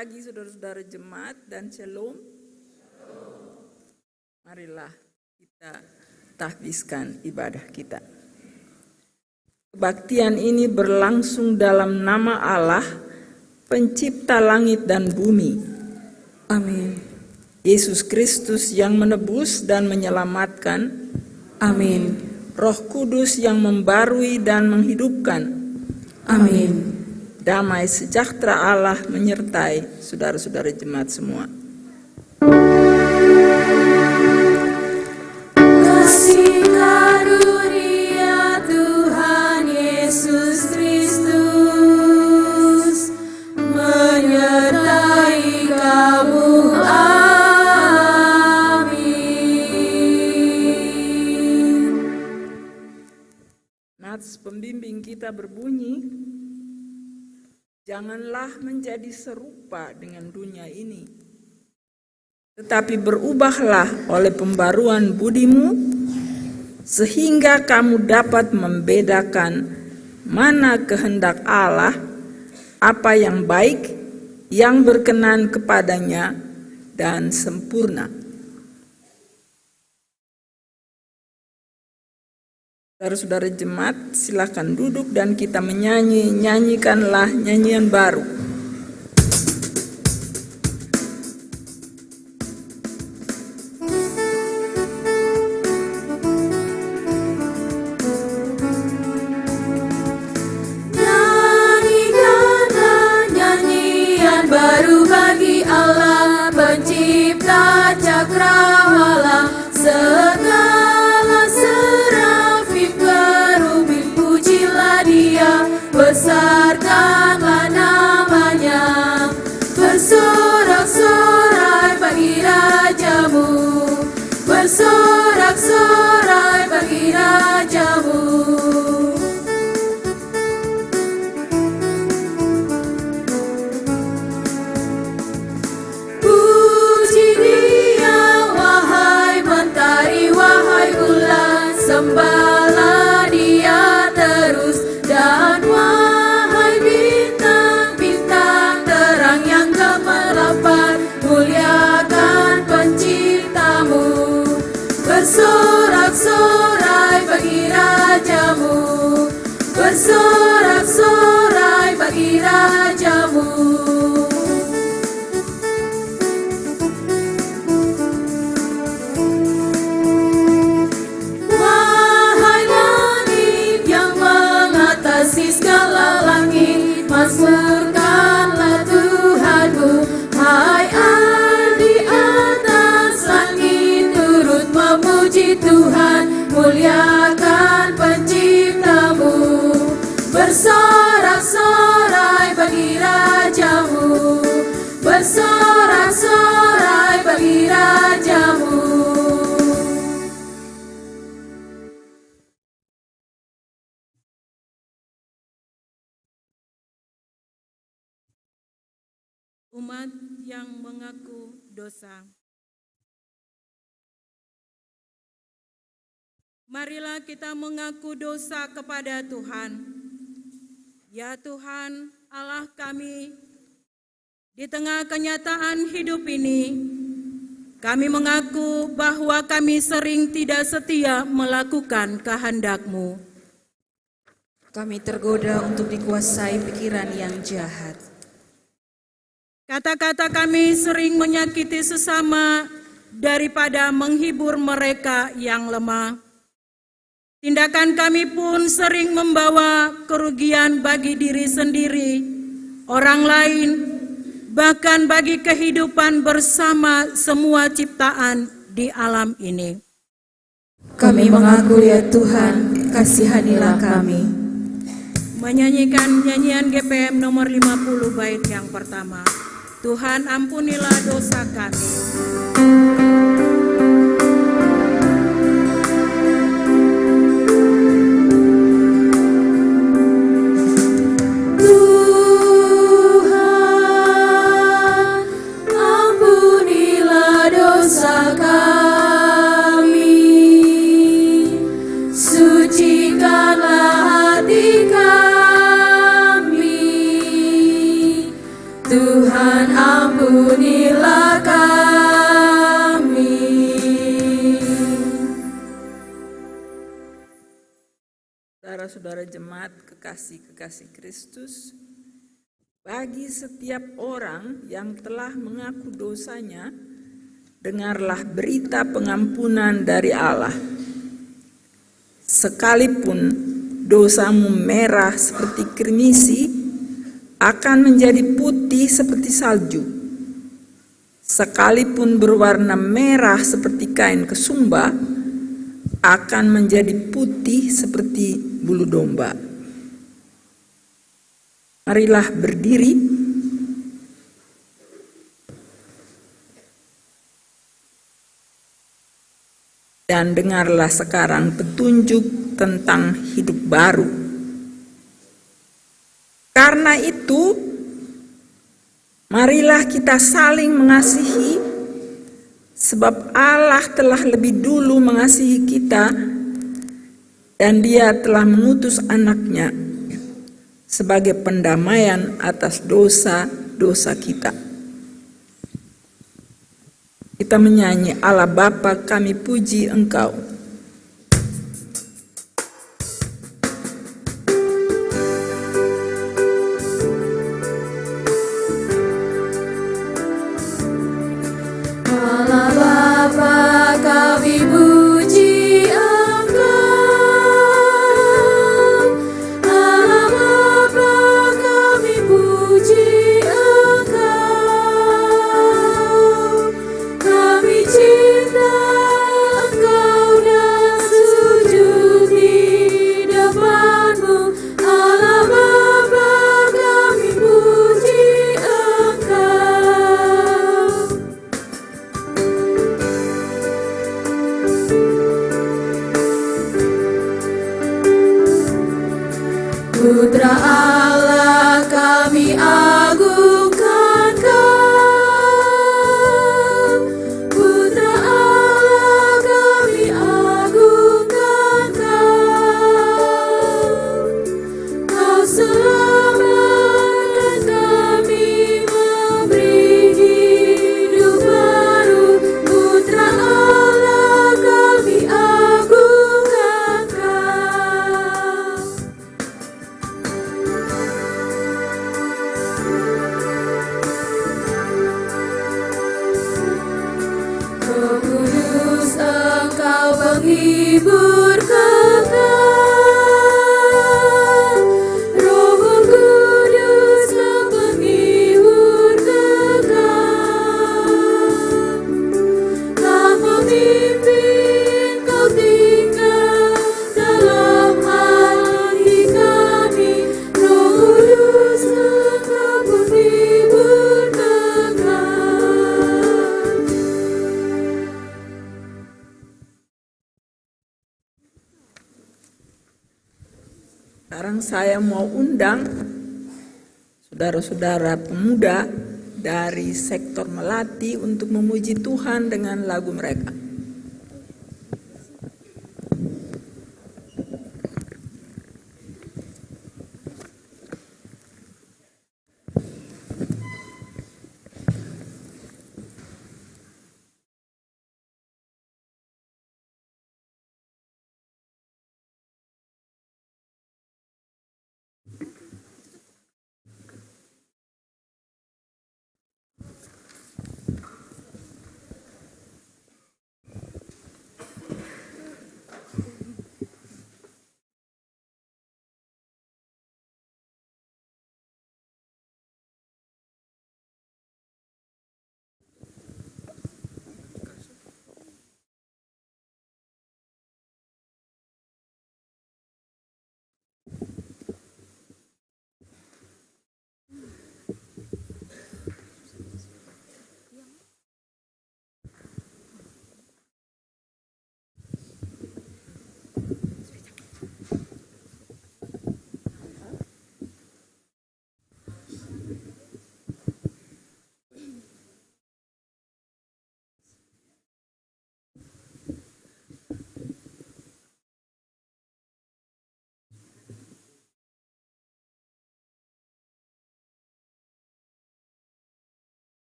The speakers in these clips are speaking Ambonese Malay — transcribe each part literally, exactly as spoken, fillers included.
Pagi, saudara-saudara jemaat, dan shalom. Marilah kita tahbiskan ibadah kita. Kebaktian ini berlangsung dalam nama Allah, Pencipta langit dan bumi. Amin. Yesus Kristus yang menebus dan menyelamatkan. Amin. Roh Kudus yang membarui dan menghidupkan. Amin. Damai sejahtera Allah menyertai saudara-saudara jemaat semua. Kasih karunia Tuhan Yesus Kristus menyertai kamu. Amin. Nats pembimbing kita berbunyi, "Janganlah menjadi serupa dengan dunia ini, tetapi berubahlah oleh pembaruan budimu, sehingga kamu dapat membedakan mana kehendak Allah, apa yang baik, yang berkenan kepada-Nya, dan sempurna." Saudara-saudara jemaat, silakan duduk dan kita menyanyi, nyanyikanlah nyanyian baru. Nyanyikanlah nyanyian baru bagi Allah, Pencipta cakrawala. Segala serafim kerubim, pujilah Dia, besarkanlah nama-Nya. Bersorak-sorai bagi Rajamu, bersorak-sorai bagi Rajamu. Puji Dia, wahai mentari, wahai bulan, sembahlah Dia terus. Dan wahai bintang-bintang terang yang gemerlapan, muliakan Penciptamu. Bersorak-sorai bagi Rajamu, bersorak-sorai bagi Rajamu. Wahai langit yang mengatasi segala langit, mazmurkanlah Tuhanmu. Hai air di atas langit, turut memuji Tuhan, muliakan Penciptamu. Bersorak-sorai bagi Rajamu, bersorak-sorai bagi Rajamu. Umat yang mengaku dosa. Marilah kita mengaku dosa kepada Tuhan. Ya Tuhan, Allah kami, di tengah kenyataan hidup ini, kami mengaku bahwa kami sering tidak setia melakukan kehendak-Mu. Kami tergoda untuk dikuasai pikiran yang jahat. Kata-kata kami sering menyakiti sesama daripada menghibur mereka yang lemah. Tindakan kami pun sering membawa kerugian bagi diri sendiri, orang lain, bahkan bagi kehidupan bersama semua ciptaan di alam ini. Kami mengaku, ya Tuhan, kasihanilah kami. Menyanyikan nyanyian G P M nomor lima puluh, bait yang pertama. Tuhan, ampunilah dosa kami. Tuhan, ampunilah dosa kami, sucikanlah hati kami. Tuhan, Saudara-saudara jemaat kekasih-kekasih Kristus, bagi setiap orang yang telah mengaku dosanya, dengarlah berita pengampunan dari Allah. Sekalipun dosamu merah seperti kirmisi, akan menjadi putih seperti salju. Sekalipun berwarna merah seperti kain kesumba, akan menjadi putih seperti bulu domba. Marilah berdiri. Dan dengarlah sekarang petunjuk tentang hidup baru. Karena itu, marilah kita saling mengasihi, sebab Allah telah lebih dulu mengasihi kita, dan Dia telah mengutus Anak-Nya sebagai pendamaian atas dosa-dosa kita. Kita menyanyi, "Allah Bapa, kami puji Engkau." Allah Bapa, kami puji Engkau. Allah Bapa, kami puji Engkau. Kami cinta Engkau dan sujud di depan-Mu. Allah Bapa, kami puji Engkau. Putra Allah, kami agungkan Kau. Putra Allah, kami agungkan Kau. Kau selamatkan kami, memberi hidup baru. Putra Allah, kami agungkan Kau. Roh Kudus, Engkau penghibur kekal. Roh Kudus, Engkau penghibur kekal. Kau memimpin, Kau tinggal dalam hati kami. Roh Kudus, Engkau penghibur kekal. Sekarang saya mau undang saudara-saudara pemuda dari sektor Melati untuk memuji Tuhan dengan lagu mereka.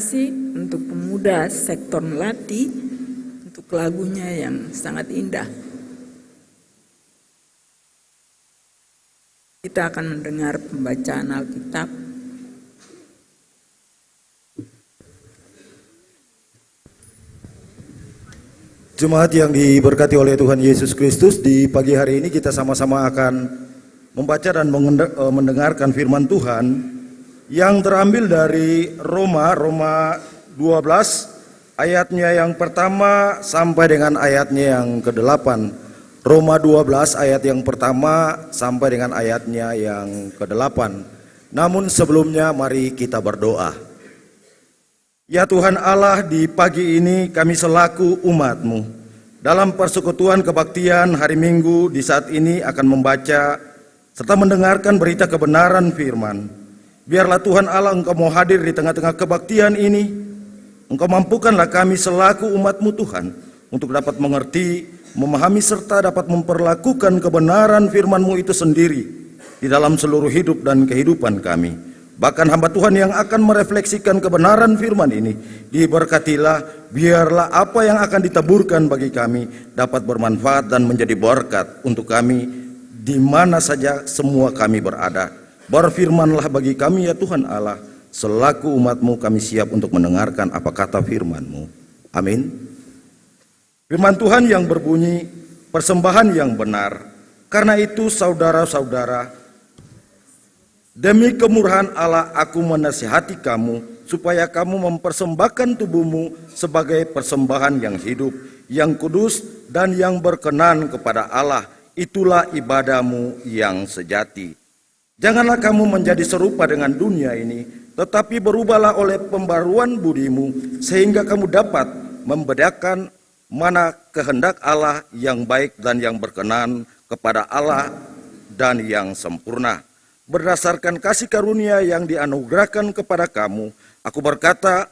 kasih untuk pemuda sektor Melati untuk lagunya yang sangat indah. Kita akan mendengar pembacaan Alkitab. Jemaat yang diberkati oleh Tuhan Yesus Kristus, di pagi hari ini kita sama-sama akan membaca dan mengende-, eh, mendengarkan firman Tuhan yang terambil dari Roma, Roma dua belas ayatnya yang pertama sampai dengan ayatnya yang kedelapan. Roma dua belas ayat yang pertama sampai dengan ayatnya yang kedelapan. Namun sebelumnya mari kita berdoa. Ya Tuhan Allah, di pagi ini kami selaku umat-Mu, dalam persekutuan kebaktian hari Minggu di saat ini akan membaca serta mendengarkan berita kebenaran firman. Biarlah Tuhan Allah Engkau mau hadir di tengah-tengah kebaktian ini. Engkau mampukanlah kami selaku umat-Mu Tuhan untuk dapat mengerti, memahami serta dapat memperlakukan kebenaran firman-Mu itu sendiri di dalam seluruh hidup dan kehidupan kami. Bahkan hamba Tuhan yang akan merefleksikan kebenaran firman ini, diberkatilah, biarlah apa yang akan ditaburkan bagi kami dapat bermanfaat dan menjadi berkat untuk kami di mana saja semua kami berada. Berfirmanlah bagi kami, ya Tuhan Allah, selaku umat-Mu kami siap untuk mendengarkan apa kata firman-Mu. Amin. Firman Tuhan yang berbunyi, persembahan yang benar. Karena itu, saudara-saudara, demi kemurahan Allah, aku menasihati kamu, supaya kamu mempersembahkan tubuhmu sebagai persembahan yang hidup, yang kudus, dan yang berkenan kepada Allah. Itulah ibadahmu yang sejati. Janganlah kamu menjadi serupa dengan dunia ini, tetapi berubahlah oleh pembaruan budimu, sehingga kamu dapat membedakan mana kehendak Allah yang baik dan yang berkenan kepada Allah dan yang sempurna. Berdasarkan kasih karunia yang dianugerahkan kepada kamu, aku berkata,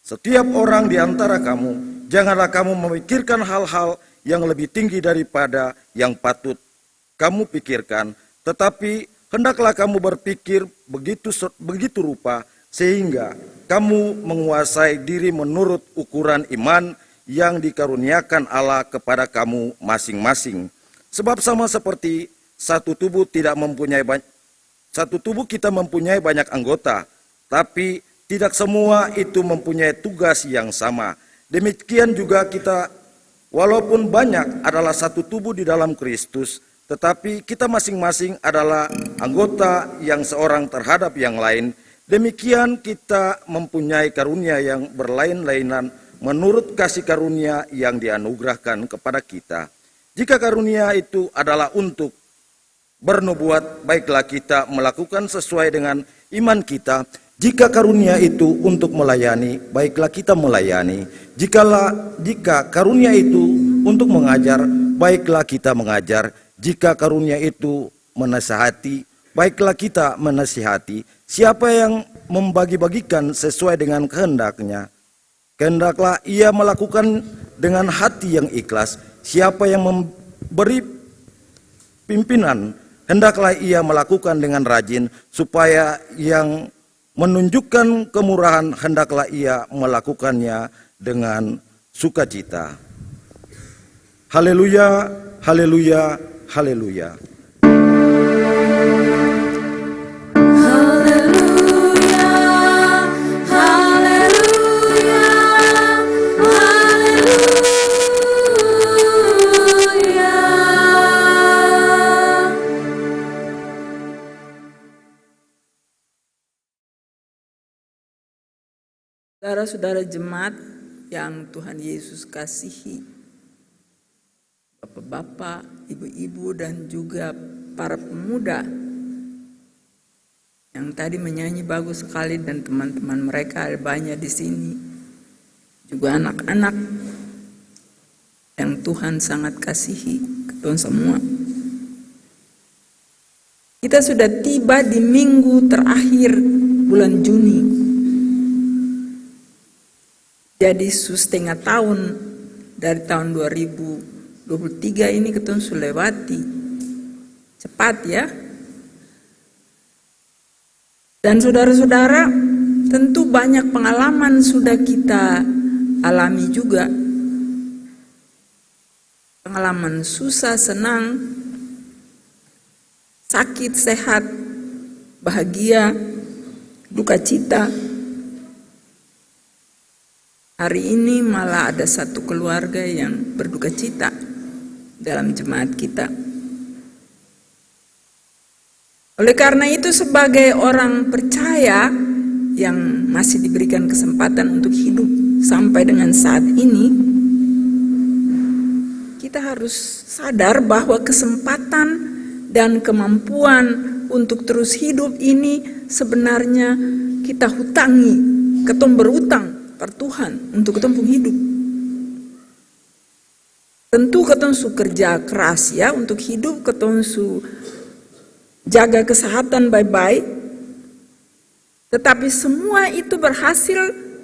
setiap orang di antara kamu, janganlah kamu memikirkan hal-hal yang lebih tinggi daripada yang patut kamu pikirkan, tetapi hendaklah kamu berpikir begitu se-, begitu rupa, sehingga kamu menguasai diri menurut ukuran iman yang dikaruniakan Allah kepada kamu masing-masing. Sebab sama seperti satu tubuh tidak mempunyai ba-, satu tubuh kita mempunyai banyak anggota, tapi tidak semua itu mempunyai tugas yang sama. Demikian juga kita, walaupun banyak adalah satu tubuh di dalam Kristus, tetapi kita masing-masing adalah anggota yang seorang terhadap yang lain. Demikian kita mempunyai karunia yang berlain-lainan menurut kasih karunia yang dianugerahkan kepada kita. Jika karunia itu adalah untuk bernubuat, baiklah kita melakukan sesuai dengan iman kita. Jika karunia itu untuk melayani, baiklah kita melayani. Jikalau, jika karunia itu untuk mengajar, baiklah kita mengajar. Jika karunia itu menasihati, baiklah kita menasihati. Siapa yang membagi-bagikan sesuai dengan kehendaknya, kehendaklah ia melakukan dengan hati yang ikhlas. Siapa yang memberi pimpinan, hendaklah ia melakukan dengan rajin, supaya yang menunjukkan kemurahan, hendaklah ia melakukannya dengan sukacita. Haleluya, haleluya, haleluya. Haleluya, haleluya, haleluya. Saudara-saudara jemaat yang Tuhan Yesus kasihi, bapa-bapa, ibu-ibu, dan juga para pemuda yang tadi menyanyi bagus sekali, dan teman-teman mereka ada banyak di sini, juga anak-anak yang Tuhan sangat kasihi, katong semua. Kita sudah tiba di minggu terakhir bulan Juni. Jadi, su setengah tahun dari tahun dua ribu dua puluh tiga ini katong su lewati. Cepat, ya. Dan saudara-saudara, Tentu banyak pengalaman sudah kita alami juga. Pengalaman susah, senang, sakit, sehat, bahagia, duka cita. Hari ini malah ada satu keluarga yang berduka cita dalam jemaat kita. Oleh karena itu, sebagai orang percaya yang masih diberikan kesempatan untuk hidup sampai dengan saat ini, kita harus sadar bahwa kesempatan dan kemampuan untuk terus hidup ini sebenarnya kita hutangi, katong berutang par Tuhan untuk katong pung hidup. Tentu katong su kerja keras ya untuk hidup, katong su jaga kesehatan bae-bae. Tetapi semua itu berhasil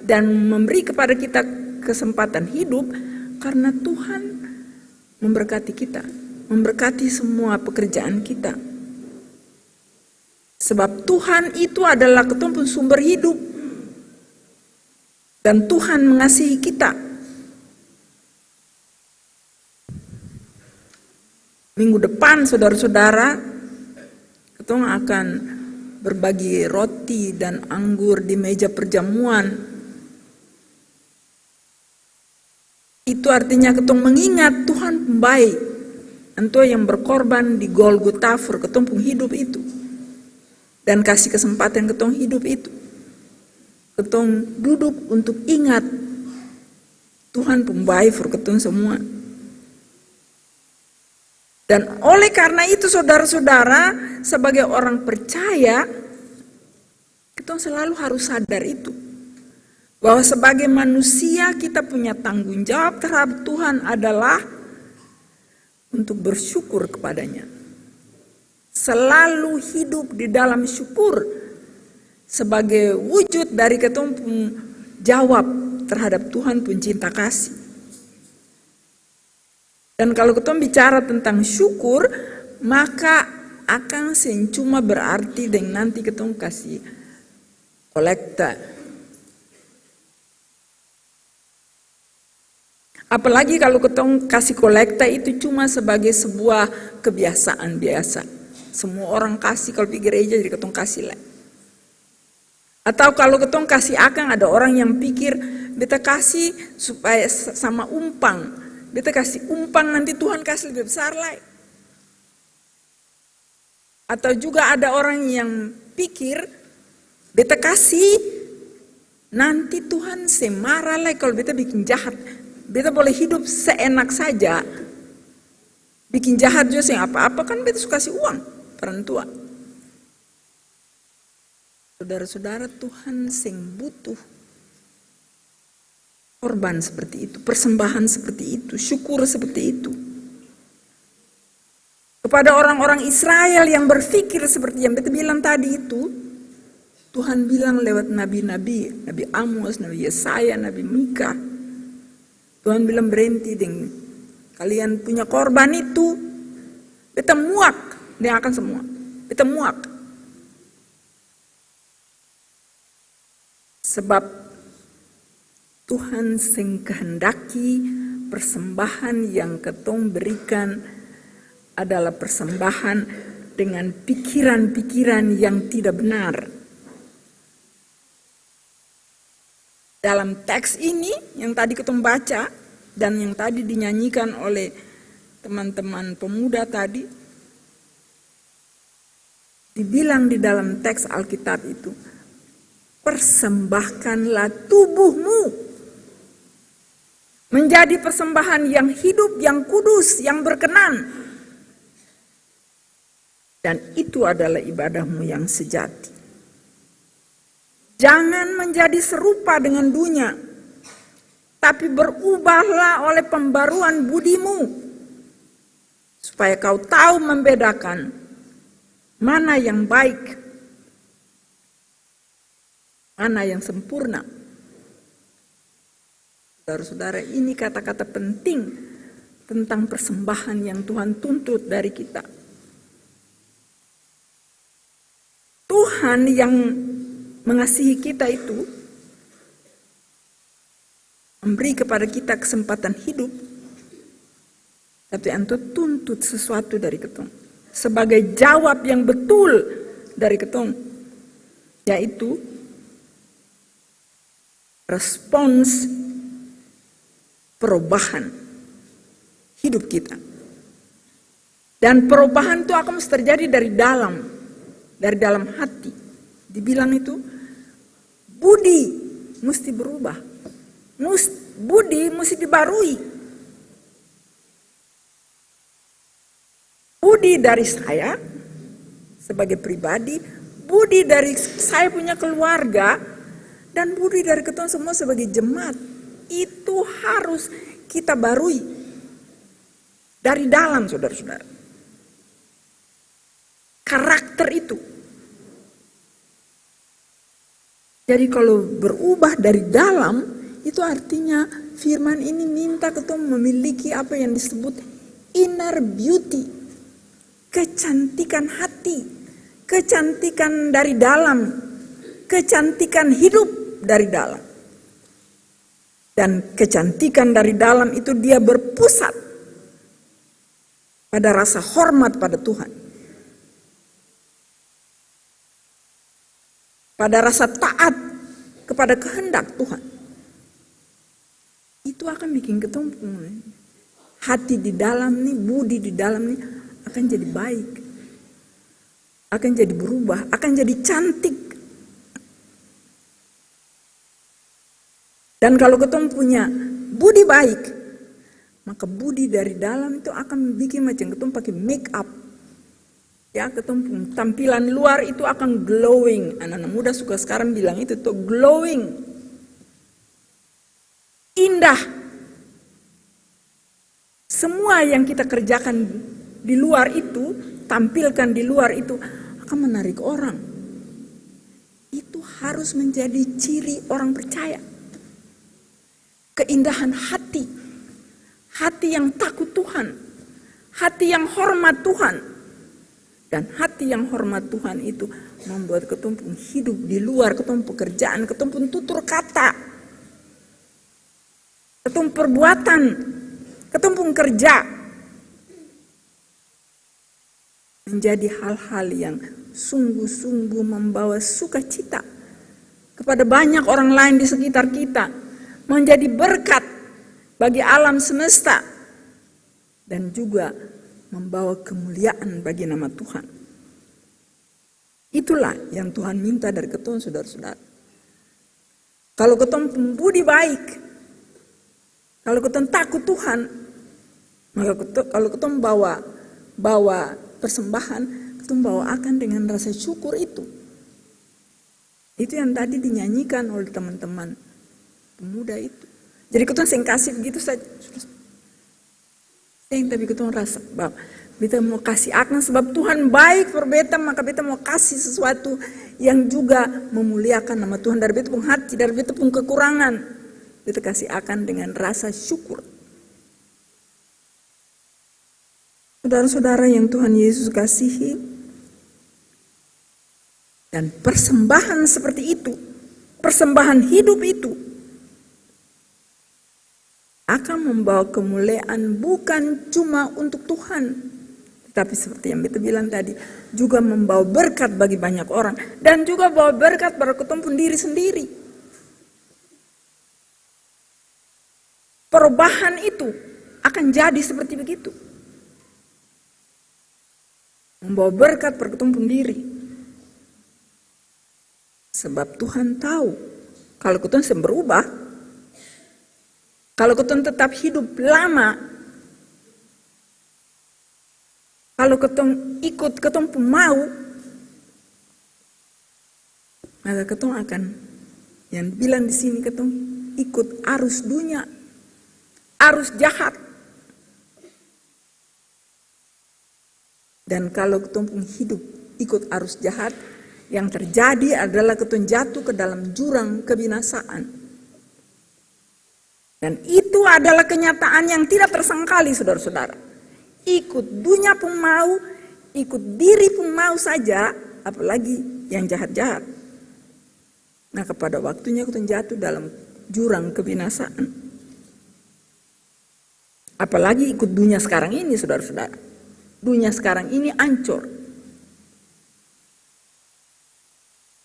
dan memberi kepada kita kesempatan hidup karena Tuhan memberkati kita, memberkati semua pekerjaan kita. Sebab Tuhan itu adalah katong pung sumber hidup. Dan Tuhan mengasihi kita. Minggu depan, saudara-saudara, katong akan berbagi roti dan anggur di meja perjamuan. Itu artinya katong mengingat Tuhan pung bae, antua yang berkorban di Golgota for katong pung hidup itu, dan kasi kesempatan katong hidup itu. Katong duduk untuk ingat Tuhan pung bae for katong semua. Dan oleh karena itu, saudara-saudara, sebagai orang percaya, katong selalu harus sadar itu, bahwa sebagai manusia, kita punya tanggung jawab terhadap Tuhan adalah untuk bersyukur kepada-Nya. Selalu hidup di dalam syukur sebagai wujud dari katong pung jawab terhadap Tuhan pung cinta kasih. Dan kalo katong bicara tentang syukur, maka akang seng cuma berarti deng nanti katong kasi kolekta. Apalagi kalo katong kasi kolekta itu cuma sebagai sebuah kebiasaan biasa. Semua orang kasi, kalo pi gereja jadi katong kasi lai. Atau kalo katong kasi akang, ada orang yang pikir, "Beta kasi supaya sa-, sama umpang. Beta kasi umpang, nanti Tuhan kasi lebih besar lai." Atau juga ada orang yang pikir, "Beta kasi, nanti Tuhan seng marah lai kalo beta biking jahat. Beta boleh hidup seenak saja. Biking jahat jua seng apa-apa, kan beta su kasi uang par orang tua." Saudara-saudara, Tuhan seng butuh korban seperti itu, persembahan seperti itu, syukur seperti itu. Kepada orang-orang Israel yang berpikir seperti yang beta bilang tadi itu, Tuhan bilang lewat nabi-nabi, Nabi Amos, Nabi Yesaya, Nabi Mika. Tuhan bilang, "Berhenti deng kalian punya korban itu. Beta muak deng akang samua. Beta muak." Sebab Tuhan seng kehendaki persembahan yang katong berikan adalah persembahan dengan pikiran-pikiran yang tidak benar. Dalam teks ini yang tadi katong baca dan yang tadi dinyanyikan oleh teman-teman pemuda tadi, dibilang di dalam teks Alkitab itu, "Persembahkanlah tubuhmu menjadi persembahan yang hidup, yang kudus, yang berkenan. Dan itu adalah ibadahmu yang sejati. Jangan menjadi serupa dengan dunia, tapi berubahlah oleh pembaruan budimu, supaya kau tahu membedakan mana yang baik, mana yang sempurna." Saudara-saudara, ini kata-kata penting tentang persembahan yang Tuhan tuntut dari kita. Tuhan yang mengasihi kita itu, memberi kepada kita kesempatan hidup, tapi antua tuntut sesuatu dari ketong sebagai jawab yang betul dari ketong, yaitu respons perubahan hidup kita. Dan perubahan itu akan mesti terjadi dari dalam, dari dalam hati. Dibilang itu, budi mesti berubah. Mus-, budi mesti dibarui. Budi dari saya sebagai pribadi, budi dari saya punya keluarga, dan budi dari ketong semua sebagai jemaat, itu harus kita barui dari dalam, saudara-saudara. Karakter itu. Jadi, kalau berubah dari dalam, itu artinya firman ini minta ketong memiliki apa yang disebut inner beauty, kecantikan hati, kecantikan dari dalam, kecantikan hidup dari dalam. Dan kecantikan dari dalam itu dia berpusat pada rasa hormat pada Tuhan, pada rasa taat kepada kehendak Tuhan. Itu akan bikin ketong pung hati di dalam nih, budi di dalam nih akan jadi baik, akan jadi berubah, akan jadi cantik. Dan kalau ketong punya budi baik, maka budi dari dalam itu akan bikin macam ketong pake make up. Ya, ketong pung tampilan luar itu akan glowing. Anak-anak muda suka sekarang bilang itu tuh glowing. Indah. Semua yang kita kerjakan di luar itu, tampilkan di luar itu, akan menarik orang. Itu harus menjadi ciri orang percaya. Keindahan hati, hati yang takut Tuhan, hati yang hormat Tuhan. Dan hati yang hormat Tuhan itu membuat ketong pung hidup di luar, ketong pekerjaan, ketong pung tutur kata, katong perbuatan, katong pung kerja menjadi hal-hal yang sungguh-sungguh membawa sukacita kepada banyak orang lain di sekitar kita, menjadi berkat bagi alam semesta, dan juga membawa kemuliaan bagi nama Tuhan. Itulah yang Tuhan minta dari ketong, saudara-saudara. Kalau ketong pung budi baik, kalau ketong takut Tuhan, maka keto-, kalau ketong bawa, bawa persembahan, ketong bawa akan dengan rasa syukur itu. Itu yang tadi dinyanyikan oleh teman-teman pemuda itu. Jadi ketong seng kasih begitu saja. Seng, tapi katong rasa bahwa beta mo kasi akang, sebab Tuhan baik for beta, maka beta mo kasi sesuatu yang juga memuliakan nama Tuhan dari beta pung hati, dari beta pung kekurangan. Beta kasi akang dengan rasa syukur. Saudara-saudara yang Tuhan Yesus kasihi, dan persembahan seperti itu, persembahan hidup itu, akan membawa kemuliaan bukan cuma untuk Tuhan, tetapi seperti yang beta bilang tadi, juga membawa berkat bagi banyak orang, dan juga bawa berkat pada katong pung diri sendiri. Perubahan itu akan jadi seperti begitu. Membawa berkat pada katong pung diri. Sebab Tuhan tahu, kalau katong seng berubah, kalau katong tetap hidup lama, kalau katong ikut katong pung mau, maka katong akan, yang bilang di sini, katong ikut arus dunia, arus jahat. Dan kalau katong pung hidup ikut arus jahat, yang terjadi adalah katong jatuh ke dalam jurang kebinasaan. Dan itu adalah kenyataan yang tidak tersangkali, saudara-saudara. Ikut dunia pung mau, ikut diri pung mau saja, apalagi yang jahat-jahat. Maka pada waktunya katong jatuh dalam jurang kebinasaan. Apalagi ikut dunia sekarang ini, saudara-saudara. Dunia sekarang ini ancor.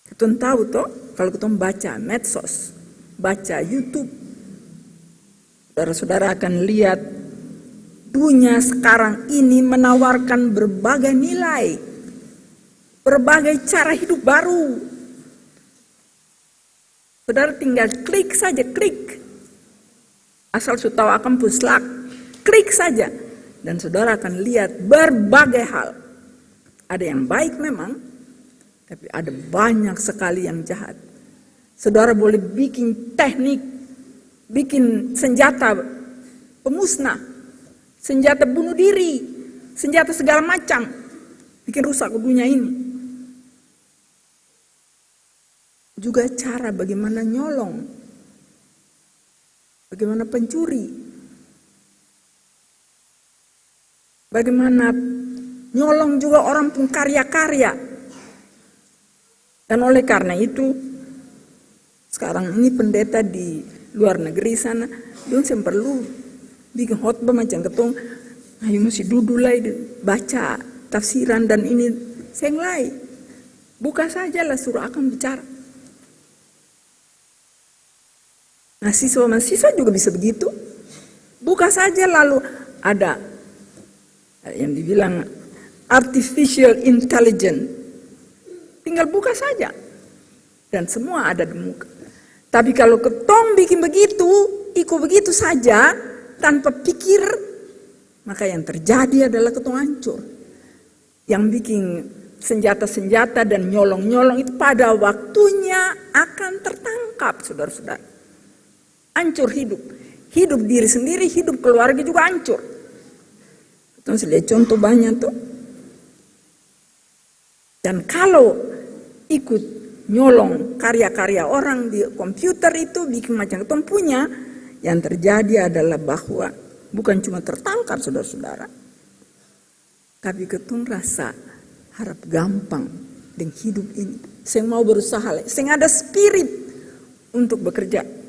Katong tahu to, kalau katong baca medsos, baca YouTube, saudara-saudara akan lihat dunia sekarang ini menawarkan berbagai nilai, berbagai cara hidup baru. Saudara tinggal klik saja, klik. Asal su tahu akang pung slak, klik saja. Dan saudara akan lihat berbagai hal. Ada yang baik memang, tapi ada banyak sekali yang jahat. Saudara boleh bikin teknik, bikin senjata pemusnah, senjata bunuh diri, senjata segala macam, bikin rusak dunia ini. Juga cara bagaimana nyolong, bagaimana pencuri, bagaimana nyolong juga orang pung karya-karya. Dan oleh karena itu, sekarang ini pendeta di luar negeri sana, dong seng perlu biking khotbah macam katong, "Ayo musti dudu lai, baca tafsiran dan ini," seng lai. Buka saja lah, suruh akang bicara. Nah, siswa-mahasiswa juga bisa begitu. Buka saja, lalu ada yang dibilang artificial intelligence. Tinggal buka saja. Dan semua ada di muka. Tapi kalau ketong bikin begitu, iko begitu saja, tanpa pikir, maka yang terjadi adalah ketong hancur. Yang biking senjata-senjata dan nyolong-nyolong itu pada waktunya akan tertangkap, saudara-saudara. Hancur hidup. Hidup diri sendiri, hidup keluarga juga hancur. Katong su lia contoh banya to. Dan kalo ikut nyolong karya-karya orang di komputer itu, biking macam katong punya, yang terjadi adalah bahwa bukan cuma tertangkap, saudara-saudara, tapi katong rasa harap gampang deng hidup ini. Seng mau berusaha lai, seng ada spirit untuk bekerja.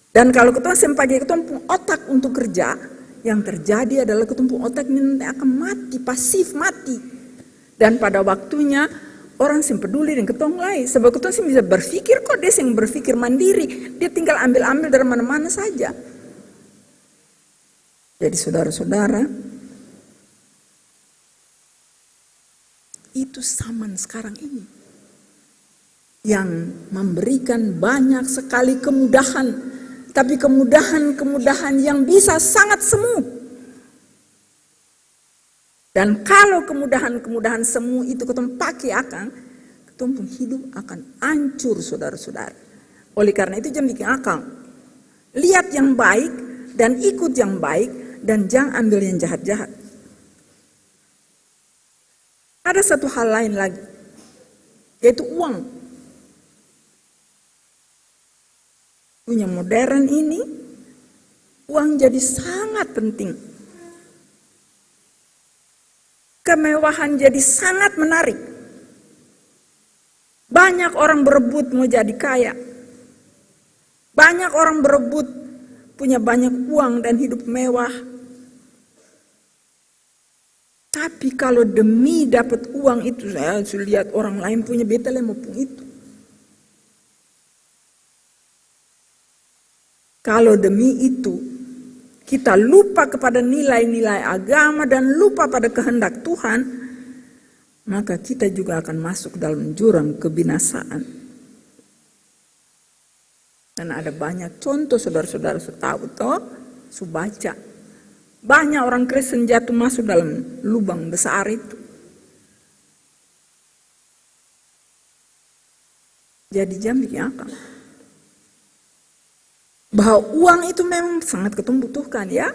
Dan kalo katong seng pake katong pung otak untuk kerja, yang terjadi adalah katong pung otak ini nanti akan mati, pasif mati. Dan pada waktunya, orang seng peduli deng katong lai. Sebab katong seng bisa berpikir kok, dia seng berpikir mandiri. Dia tinggal ambil-ambil dari mana-mana saja. Jadi, saudara-saudara, itu zaman sekarang ini yang memberikan banyak sekali kemudahan, tapi kemudahan-kemudahan yang bisa sangat semu. Dan kalo kemudahan-kemudahan semu itu katong pake akang, katong pung hidup akan ancur, saudara-saudara. Oleh karna itu, jang biking akang. Liat yang baik dan ikut yang baik, dan jang ambil yang jahat-jahat. Ada satu hal lain lagi, yaitu uang. Dunia modern ini, uang jadi sangat penting. Kemewahan jadi sangat menarik. Banyak orang berebut mau jadi kaya. Banyak orang berebut punya banyak uang dan hidup mewah. Tapi kalo demi dapat uang itu, saya su liat orang lain punya, beta lai mo pung itu. Kalo demi itu, kita lupa kepada nilai-nilai agama dan lupa pada kehendak Tuhan, maka kita juga akan masuk dalam jurang kebinasaan. Dan ada banyak contoh, saudara-saudara su tau to, su baca. Banyak orang Kristen jatuh masuk dalam lubang besar itu. Jadi jang biking akang. Bahwa uang itu memang sangat katong butuhkan, ya.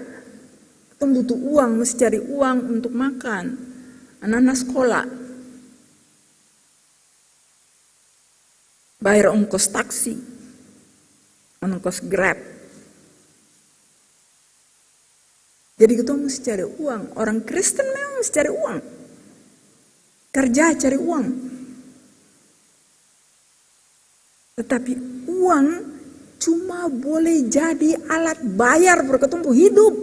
Katong butuh uang, mesti cari uang untuk makan. Anak-anak sekolah. Bayar ongkos taksi, ongkos Grab. Jadi, katong musti cari uang. Orang Kristen memang musti cari uang. Karja cari uang. Tetapi uang cuma boleh jadi alat bayar buat katong pung hidup.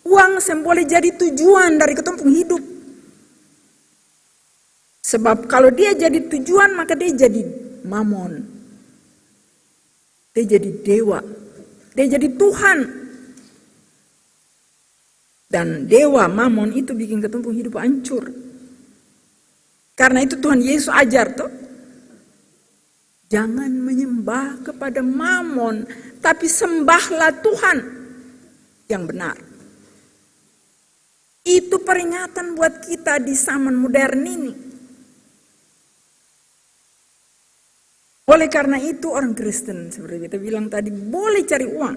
Uang seng boleh jadi tujuan dari katong pung hidup. Sebab kalau dia jadi tujuan, maka dia jadi mamon. Dia jadi dewa. Dia jadi Tuhan. Dan dewa mamon itu bikin katong pung hidup hancur. Karena itu Tuhan Yesus ajar to, "Jangan menyembah kepada mamon, tapi sembahlah Tuhan yang benar." Itu peringatan buat kita di zaman modern ini. Oleh karena itu, orang Kristen, seperti kita bilang tadi, boleh cari uang.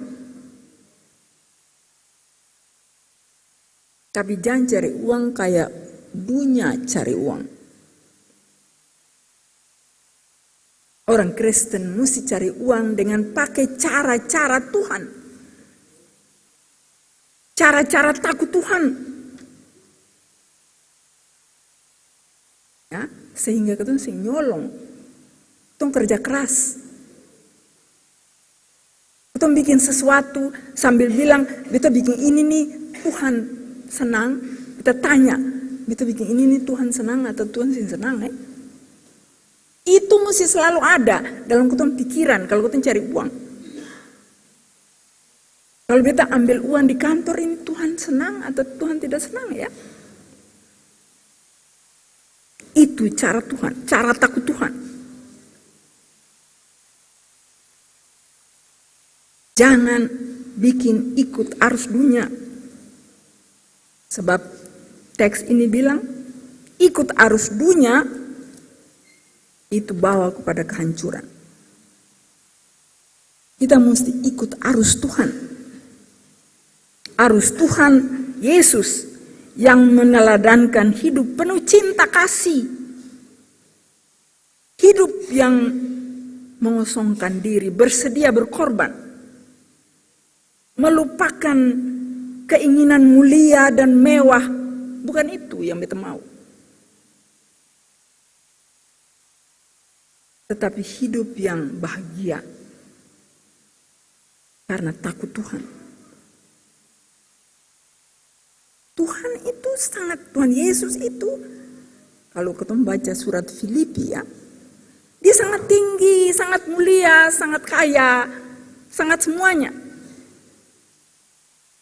Tapi jang cari uang kaya dunia cari uang. Orang Kristen musti cari uang dengan pake cara-cara Tuhan. Cara-cara taku Tuhan. Ya, sehingga katong seng nyolong. Katong kerja keras. Katong biking sesuatu sambil bilang, "Beta biking ini nih, Tuhan senang." Beta tanya, "Beta biking ini nih, Tuhan senang atau Tuhan seng senang, eh?" Itu musti selalu ada dalam katong pikiran kalau katong cari uang. Kalau beta ambil uang di kantor ini, Tuhan senang atau Tuhan tidak senang, ya? Itu cara Tuhan, cara takut Tuhan. Jangan bikin ikut arus dunia. Sebab teks ini bilang, ikut arus dunia itu bawa kepada kehancuran. Kita musti ikut arus Tuhan. Arus Tuhan Yesus yang meneladankan hidup penuh cinta kasih. Hidup yang mengosongkan diri, bersedia berkorban. Melupakan keinginan mulia dan mewah. Bukan itu yang beta mau. Tetapi hidup yang bahagia karena takut Tuhan. Tuhan itu sangat, Tuhan Yesus itu, kalau katong baca surat Filipi, ya, dia sangat tinggi, sangat mulia, sangat kaya, sangat semuanya.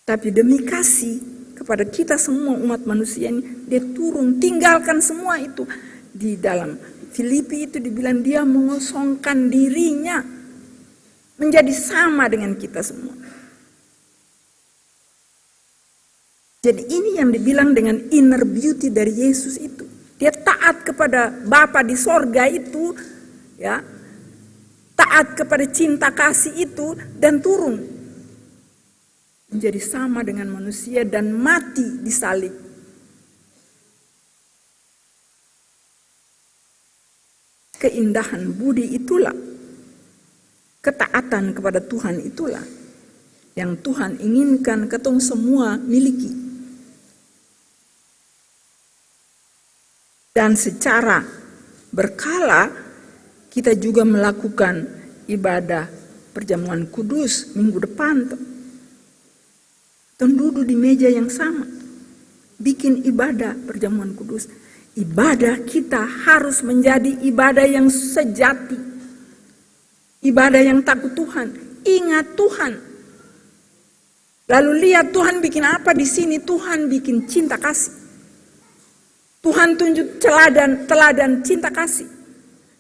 Tapi demi kasih kepada kita semua umat manusia ini, dia turun, tinggalkan semua itu. Di dalam Filipi itu dibilang dia mengosongkan dirinya menjadi sama dengan kita semua. Jadi ini yang dibilang dengan inner beauty dari Yesus itu. Dia taat kepada Bapa di sorga itu, ya. Taat kepada cinta kasih itu dan turun menjadi sama dengan manusia dan mati di salib. Keindahan budi itulah, ketaatan kepada Tuhan itulah yang Tuhan inginkan katong semua miliki. Dan secara berkala, kita juga melakukan ibadah perjamuan kudus minggu depan, to. Tong dudu di meja yang sama, bikin ibadah perjamuan kudus. Ibadah kita harus menjadi ibadah yang sejati, ibadah yang takut Tuhan, ingat Tuhan. Lalu lihat Tuhan bikin apa di sini, Tuhan bikin cinta kasih. Tuhan tunjuk teladan, teladan cinta kasih.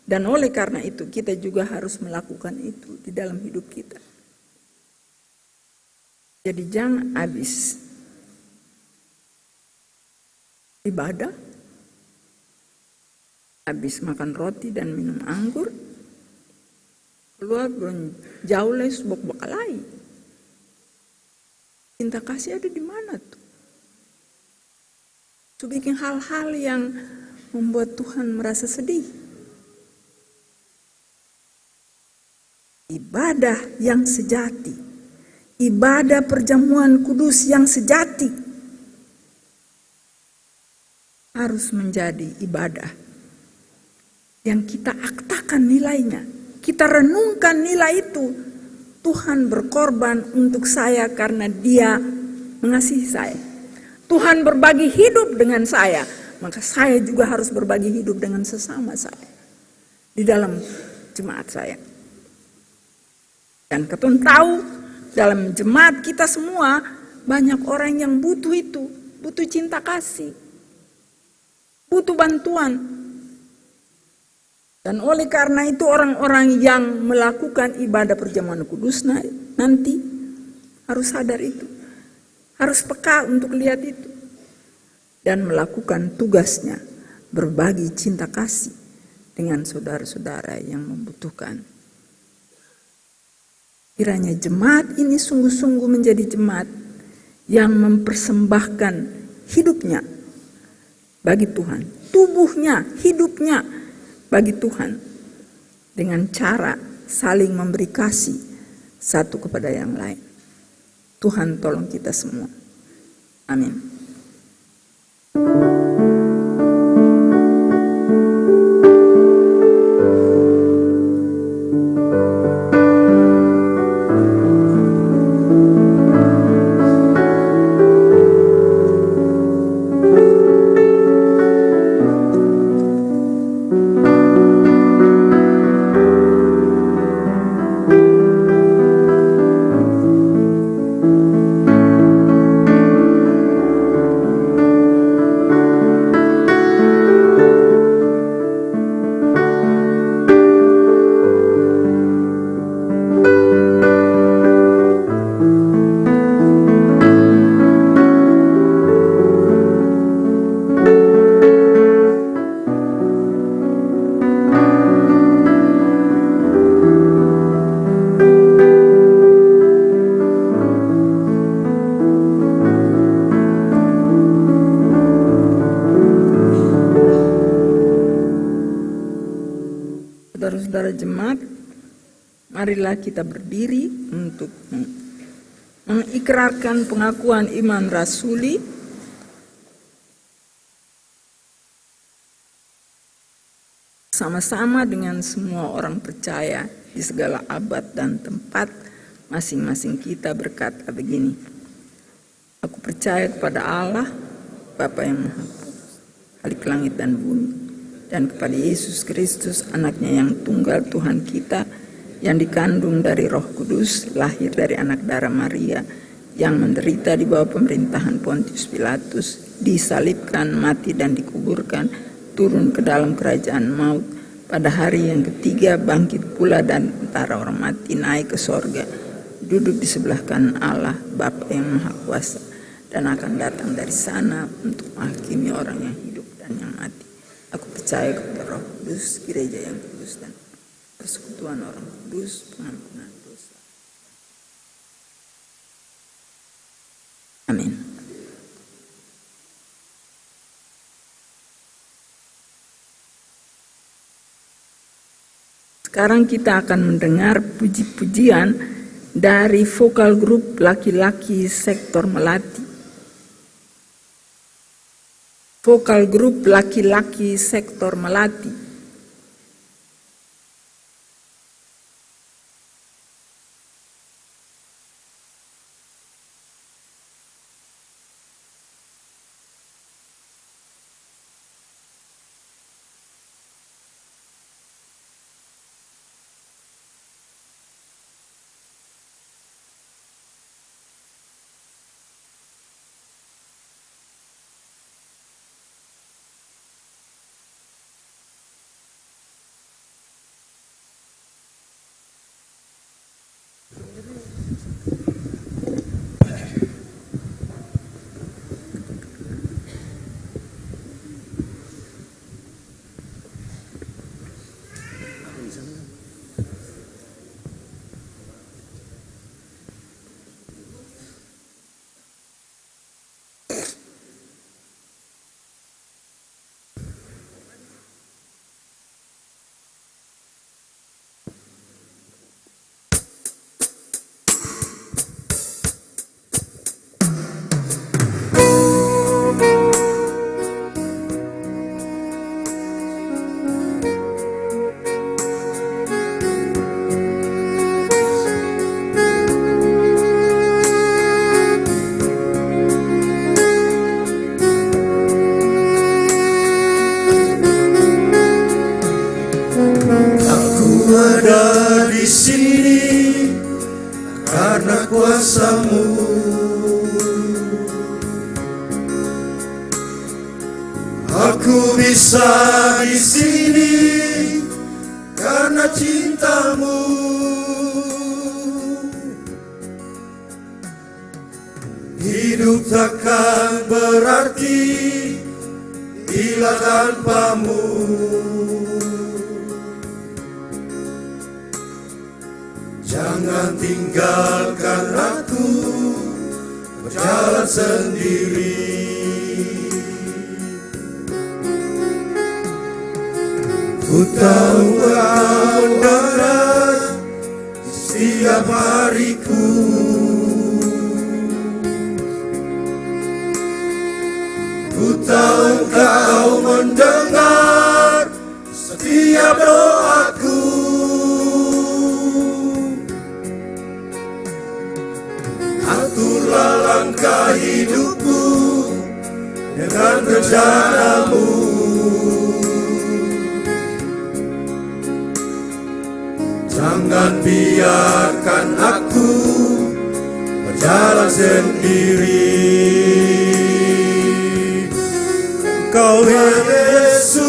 Dan oleh karena itu, kita juga harus melakukan itu di dalam hidup kita. Jadi, jang abis ibadah, abis makan roti dan minum anggur, keluar, belum jauh lai su baku bakalai. Cinta kasih ada di mana tu? Su biking hal-hal yang membuat Tuhan merasa sedih. Ibadah yang sejati, ibadah perjamuan kudus yang sejati harus menjadi ibadah yang kita aktakan nilainya, Kita renungkan nilai itu. Tuhan berkorban untuk saya karena Dia mengasihi saya. Tuhan berbagi hidup dengan saya, maka saya juga harus berbagi hidup dengan sesama saya di dalam jemaat saya. Dan katong tahu, dalam jemaat kita semua banyak orang yang butuh itu, butuh cinta kasih, butuh bantuan. Dan oleh karena itu, orang-orang yang melakukan ibadah perjamuan kudus na-, nanti harus sadar itu, harus peka untuk lihat itu, dan melakukan tugasnya, berbagi cinta kasih dengan saudara-saudara yang membutuhkan. Kiranya jemaat ini sungguh-sungguh menjadi jemaat yang mempersembahkan hidupnya bagi Tuhan, tubuhnya, hidupnya bagi Tuhan, dengan cara saling memberi kasih satu kepada yang lain. Tuhan tolong kita semua. Amin. Saudara-saudara jemaat, marilah kita berdiri untuk meng-, mengikrarkan pengakuan iman rasuli. Sama-sama dengan semua orang percaya di segala abad dan tempat, masing-masing kita berkata begini, "Aku percaya kepada Allah, Bapa yang Maha Kuasa, Khalik langit dan bumi, dan kepada Yesus Kristus, Anaknya yang tunggal, Tuhan kita, yang dikandung dari Roh Kudus, lahir dari anak dara Maria, yang menderita di bawah pemerintahan Pontius Pilatus, disalibkan, mati, dan dikuburkan, turun ke dalam kerajaan maut, pada hari yang ketiga bangkit pula dari antara orang mati, naik ke sorga, duduk di sebelah kanan Allah, Bapa yang Maha Kuasa, dan akan datang dari sana untuk menghakimi orang yang hidup dan yang mati. Aku percaya kepada Roh Kudus, gereja yang kudus, dan persekutuan orang kudus, pengampunan dosa." Amin. Sekarang kita akan mendengar puji-pujian dari vokal grup laki-laki sektor Melati. Vokal grup laki-laki sektor Melati. Karna kuasa-Mu, aku bisa di sini karna cinta-Mu. Hidup takkan berarti bila tanpa-Mu. Jangan tinggalkan aku berjalan sendiri. Ku tahu Engkau ada setiap hariku. Ku tahu Engkau mendengar setiap doaku. Aturlah langkah hidupku dengan rencana-Mu. Jangan biarkan aku berjalan sendiri. Engkau, ya Yesus,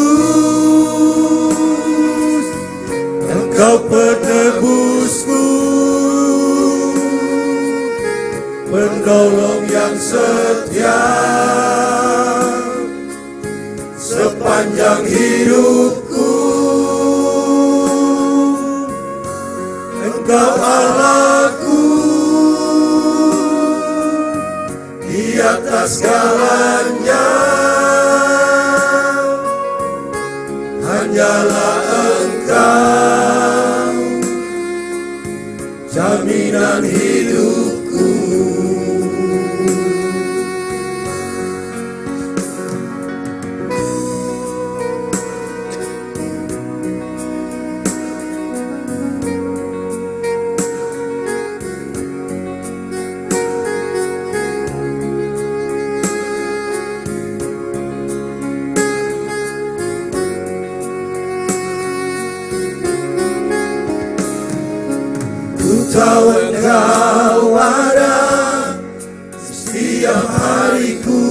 Engkau penebusku, penolong yang setia sepanjang hidupku. Engkau Allahku di atas segalanya, hanyalah Engkau jaminan hidupku. Ku tahu Engkau ada setiap hariku.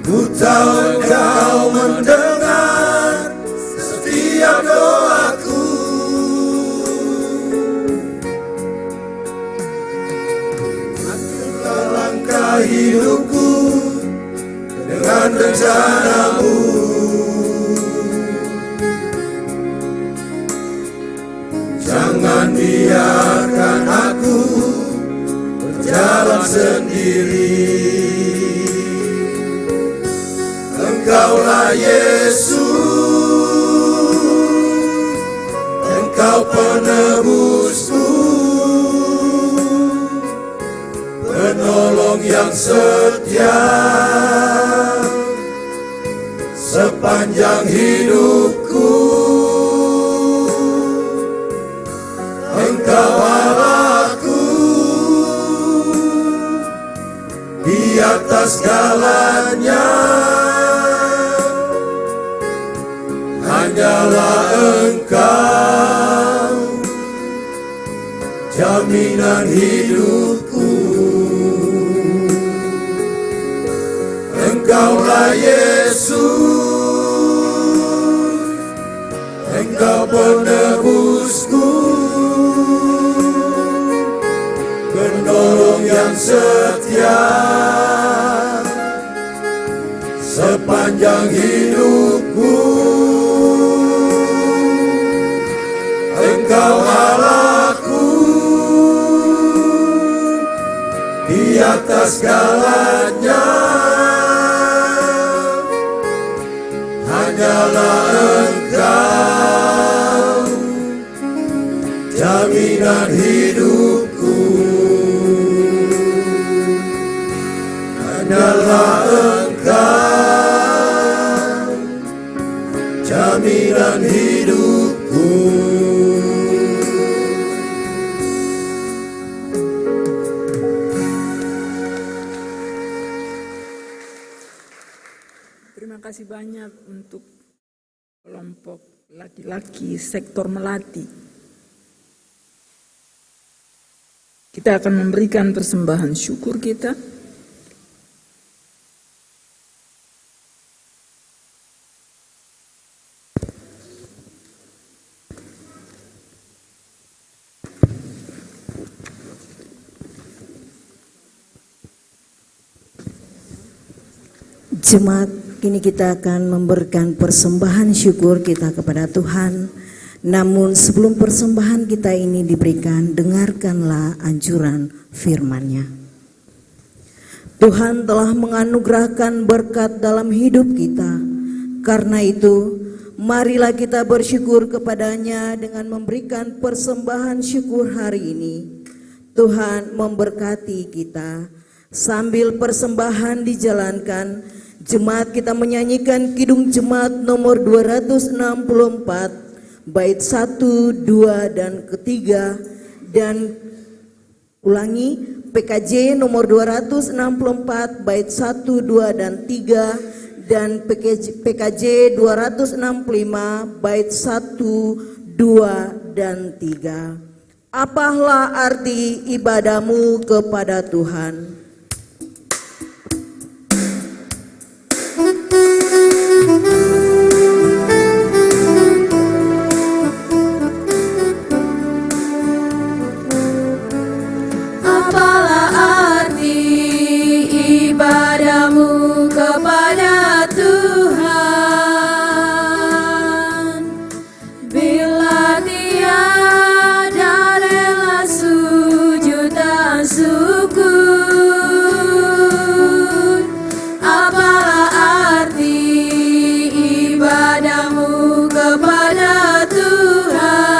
Ku tahu Engkau mendengar setiap doaku. Aturlah langkah hidupku dengan rencana-Mu. Jangan biarkan aku berjalan sendiri. Engkaulah Yesus, Engkau penebusku, penolong yang setia sepanjang hidupku. Engkau Allahku di atas segalanya, hanyalah Engkau jaminan hidupku. Engkaulah Yesus, Engkau penebusku, penolong yang setia sepanjang hidupku. Engkau Allahku di atas segalanya, hanyalah Engkau jaminan hidupku. Hanyalah Engkau jaminan hidupku. Terima kasih banyak untuk kelompok Laki-laki sektor Melati. Kita akan memberikan persembahan syukur kita. Jemaat, kini kita akan memberikan persembahan syukur kita kepada Tuhan. Namun, sebelum persembahan kita ini diberikan, dengarkanlah anjuran firman-Nya. Tuhan telah menganugerahkan berkat dalam hidup kita. Karena itu, marilah kita bersyukur kepada-Nya dengan memberikan persembahan syukur hari ini. Tuhan memberkati kita. Sambil persembahan dijalankan, jemaat kita menyanyikan Kidung Jemaat nomor dua ratus enam puluh empat, bait satu, dua, dan ketiga, dan ulangi, P K J nomor dua ratus enam puluh empat, bait satu, dua, dan tiga, dan P K J, P K J dua ratus enam puluh lima, bait satu, dua, dan tiga. Apalah arti ibadahmu kepada Tuhan? Apalah arti ibadahmu kepada Tuhan? Bila tiada rela sujud dan syukur, apalah arti ibadahmu kepada Tuhan?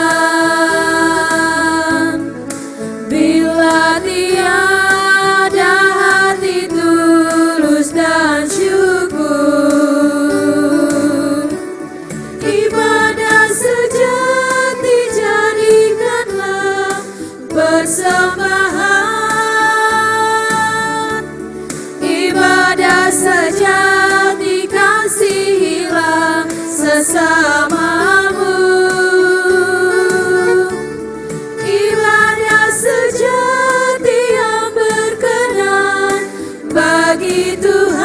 Bila tiada hati tulus dan syukur, ibadah sejati jadikanlah persembahan. Ibadah sejati kasihilah sesamamu. Ibadah sejati yang berkenan bagi Tuhan.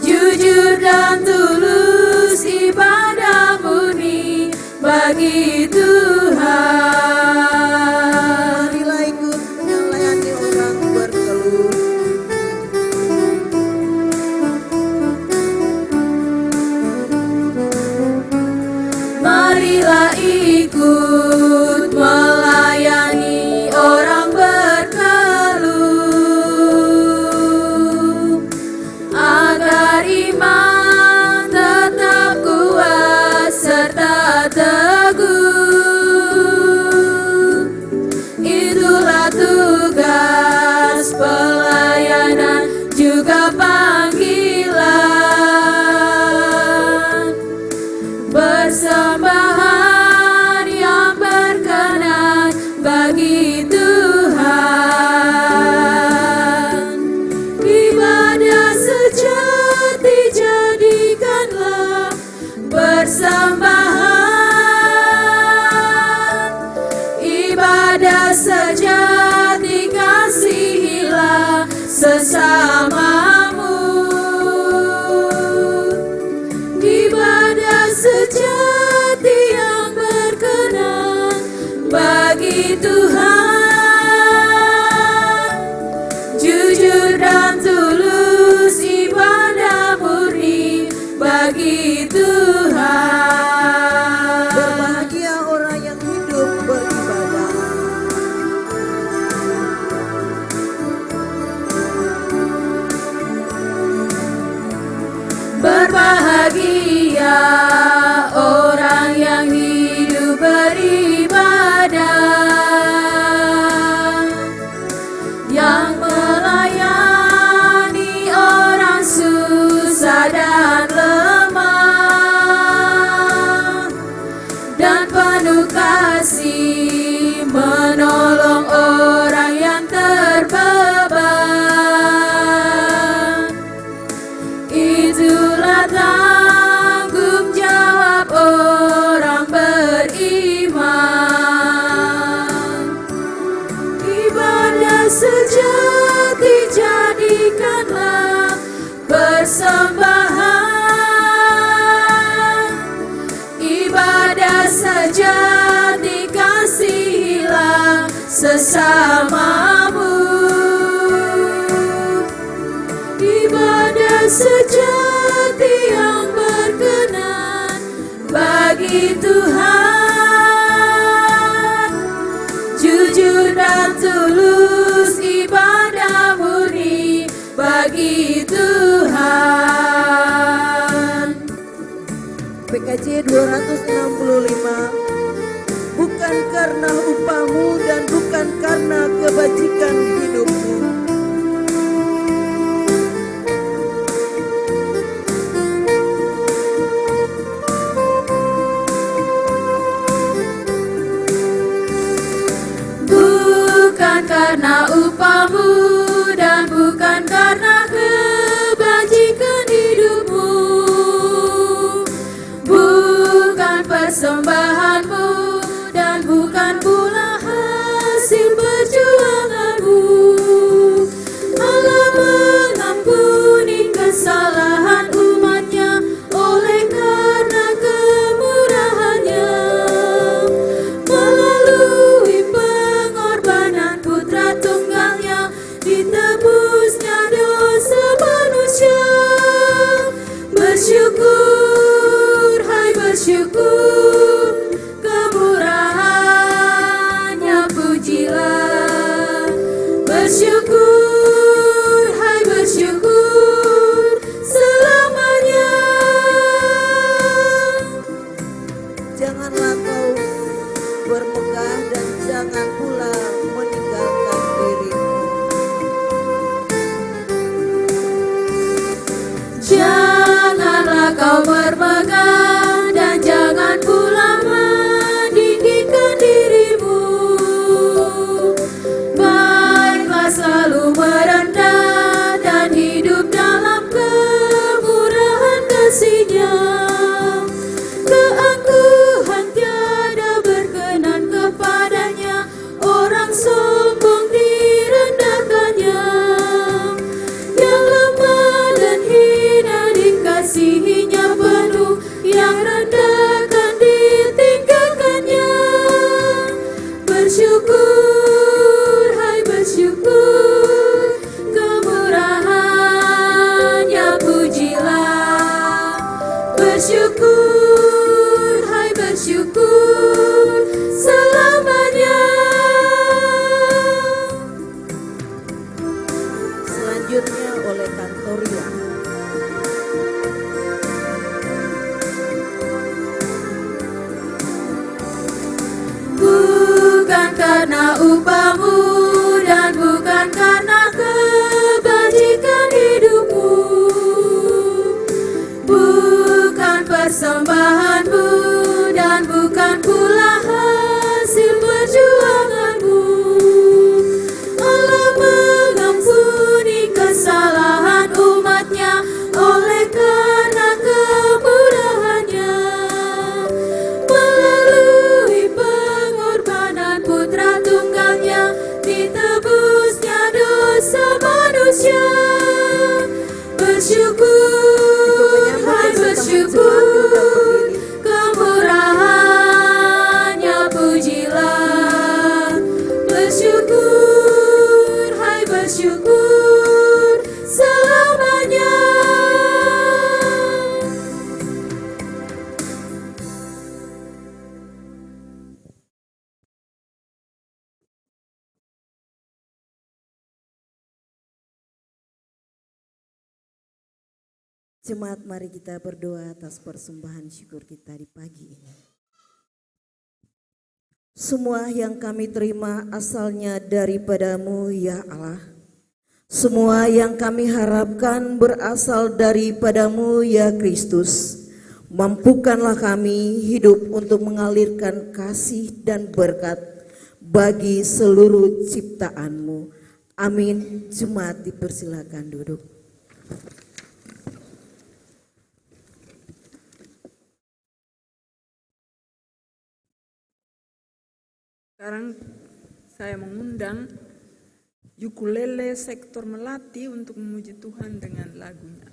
Jujur dan tulus ibadah murni bagi Tuhan. Marilah ikut melayani orang berkeluh. Marilah ikut melayani orang berkeluh, agar iman tetap kuat serta teguh. Itulah tugas pelayanan juga panggilan. Persembahan yang berkenan bagi Tuhan. Ibadah sejati jadikanlah persembahan. Ibadah sejati kasihilah sesamamu. Ibadah sejati yang berkenan bagi Tuhan. Jujur dan tulus ibadah murni bagi Tuhan. Berbahagia orang yang hidup beribadah. Berbahagia orang yang hidup beribadah, yang melayani orang susah dan lemah, dan penuh kasih menolong orang yang terbeban. Itulah tanggung Sejati kasihilah sesamamu. Ibadah sejati yang berkenan bagi Tuhan. Jujur dan tulus ibadah murni bagi Tuhan. P K J dua ratus enam puluh lima, bukan karena upahmu dan bukan karena kebajikan hidupmu. Bukan karena upahmu dan bukan karena kebajikan hidupmu, bukan persembahanmu dan bukan pula hasil perjuanganmu. Allah mengampuni kesalahan umatnya oleh karena kemurahannya, melalui pengorbanan Putra Tunggalnya, ditebusnya dosa manusia. Bersyukur, hai bersyukur, kemurahannya pujilah. Bersyukur, hai bersyukur, selamanya. Janganlah kau bermegah dan jangan pula meninggalkan dirimu. Janganlah kau bermegah dan jangan pula meninggikan dirimu. Baiklah selalu merendah dan hidup dalam kemurahan kasih-Nya. Keangkuhan tiada berkenan kepada-Nya, orang sombong direndahkan-Nya. Yang lemah dan hina dikasihi-Nya penuh, yang rendah akan ditinggikan-Nya. Bersyukur, hai bersyukur, kemurahan-Nya pujilah. Bersyukur, hai bersyukur, selamanya. Selanjutnya oleh Kantoria. Bukan karena upahmu dan bukan karena kebajikan hidupmu, bukan persembahanmu dan bukan pula hasil perjuanganmu. Allah mengampuni kesalahan umat-Nya oleh karena kemurahan-Nya. Melalui pengorbanan Putra Tunggal-Nya, ditebus-Nya dosa manusia. Bersyukur, hai bersyukur, kemurahan-Nya pujilah. Bersyukur, hai bersyukur, selamanya. Jemaat, mari kita berdoa atas persembahan syukur kita di pagi ini. Semua yang kami terima asalnya daripada-Mu, ya Allah. Semua yang kami harapkan berasal daripada-Mu, ya Kristus. Mampukanlah kami hidup untuk mengalirkan kasih dan berkat bagi seluruh ciptaan-Mu. Amin. Jemaat dipersilakan duduk. Sekarang saya mengundang Ukulele Sektor Melati untuk memuji Tuhan dengan lagunya.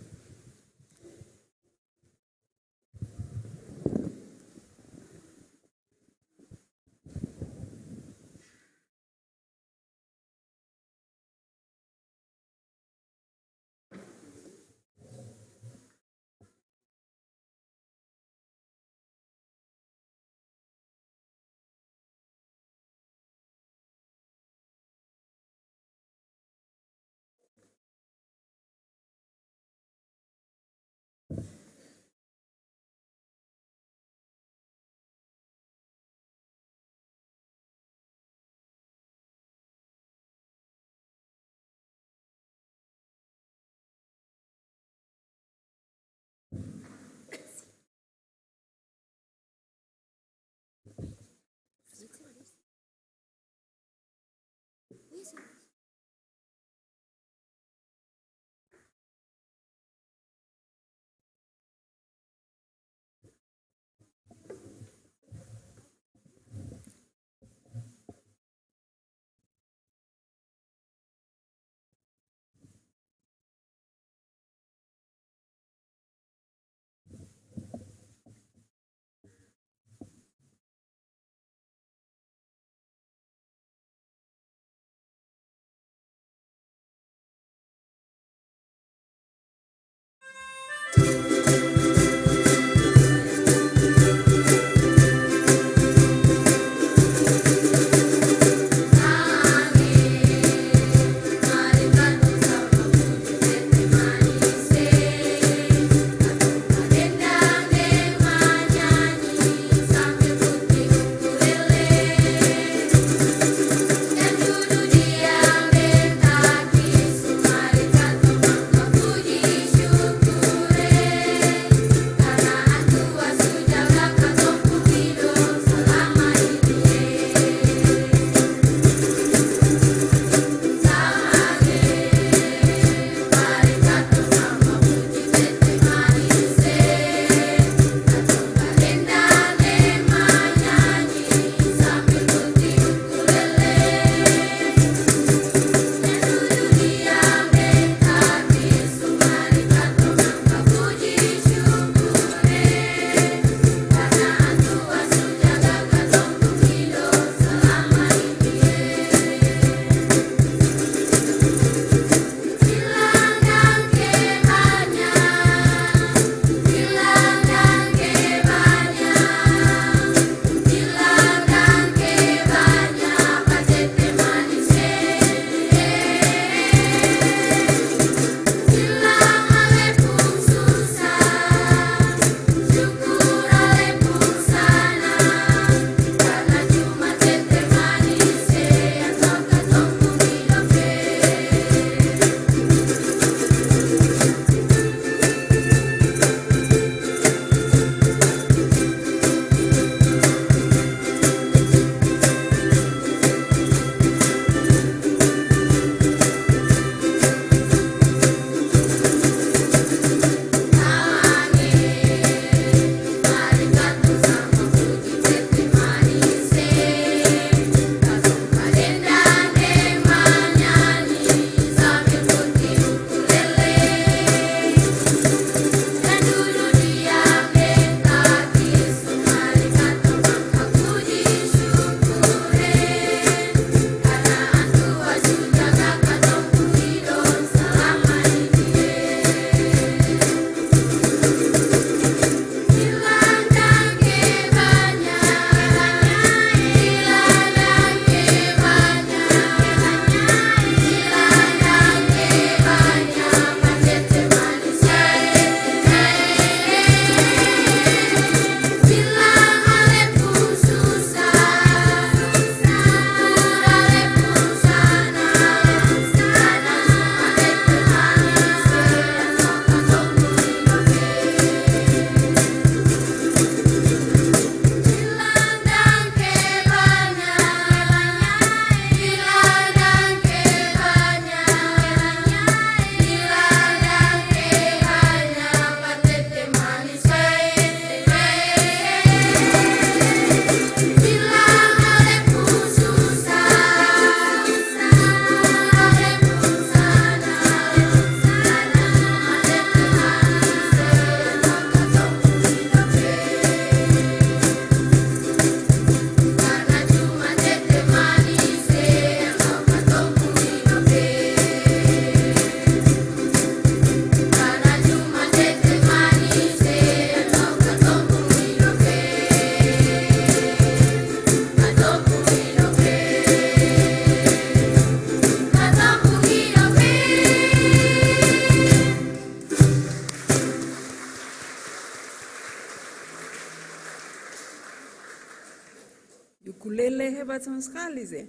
Ukulele hebat sama skali se.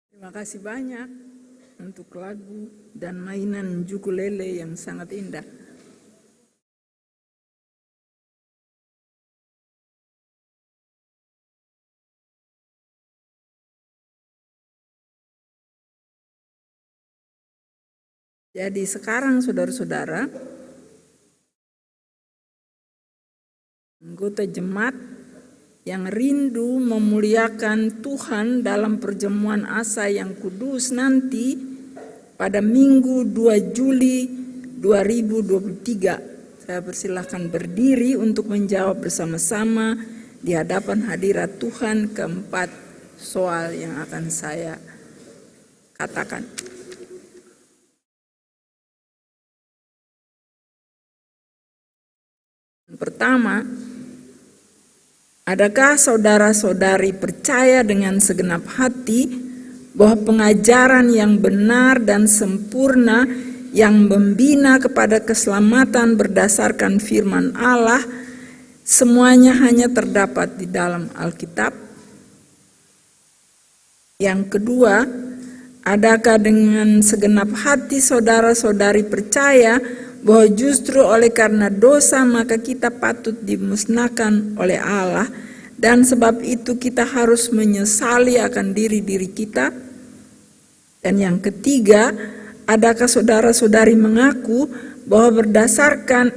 Terima kasih banyak untuk lagu dan mainan ukulele yang sangat indah. Jadi sekarang, sodara-sodara, anggota jemaat yang rindu memuliakan Tuhan dalam perjamuan asa yang kudus nanti pada Minggu dua Juli dua ribu dua puluh tiga. Saya persilahkan berdiri untuk menjawab bersama-sama di hadapan hadirat Tuhan keempat soal yang akan saya katakan. Pertama, adakah saudara-saudari percaya dengan segenap hati bahwa pengajaran yang benar dan sempurna yang membina kepada keselamatan berdasarkan firman Allah semuanya hanya terdapat di dalam Alkitab? Yang kedua, adakah dengan segenap hati saudara-saudari percaya bahwa justru oleh karena dosa maka kita patut dimusnahkan oleh Allah, dan sebab itu kita harus menyesali akan diri-diri kita? Dan yang ketiga, adakah saudara-saudari mengaku bahwa berdasarkan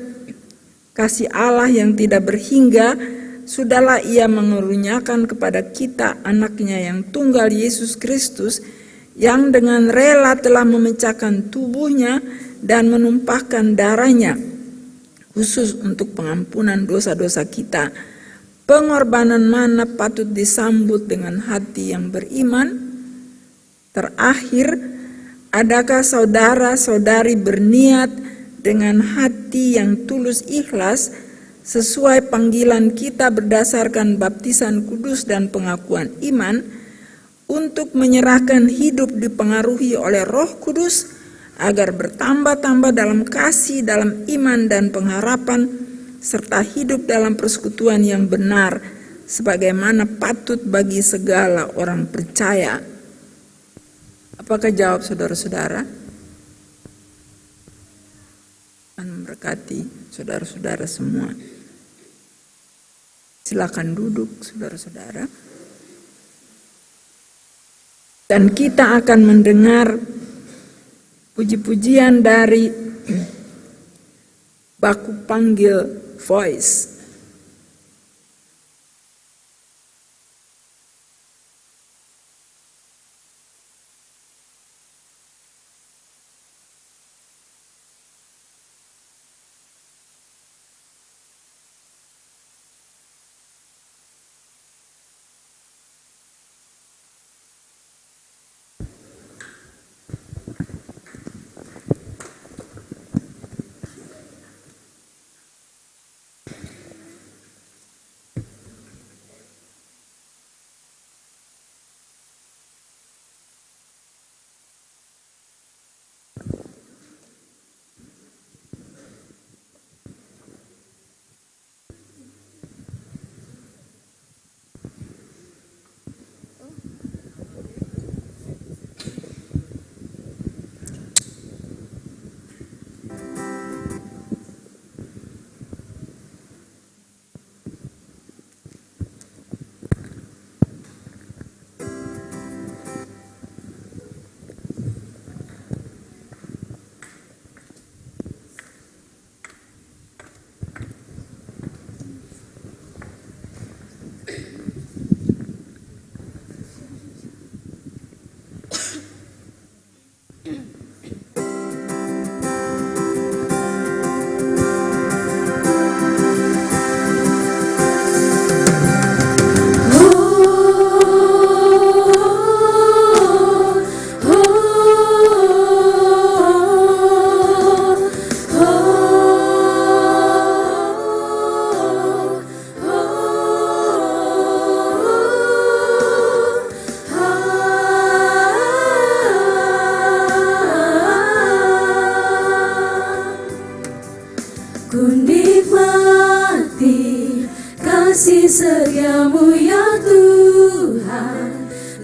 kasih Allah yang tidak berhingga, sudahlah Ia mengaruniakan kepada kita Anak-Nya yang tunggal, Yesus Kristus, yang dengan rela telah memecahkan tubuh-Nya dan menumpahkan darah-Nya khusus untuk pengampunan dosa-dosa kita. Pengorbanan mana patut disambut dengan hati yang beriman? Terakhir, adakah saudara-saudari berniat dengan hati yang tulus ikhlas sesuai panggilan kita berdasarkan baptisan kudus dan pengakuan iman untuk menyerahkan hidup dipengaruhi oleh Roh Kudus agar bertambah-tambah dalam kasih, dalam iman dan pengharapan, serta hidup dalam persekutuan yang benar sebagaimana patut bagi segala orang percaya? Apakah jawab saudara-saudara? Tuhan memberkati saudara-saudara semua. Silakan duduk, saudara-saudara. Dan kita akan mendengar puji-pujian dari Baku Panggil Voice.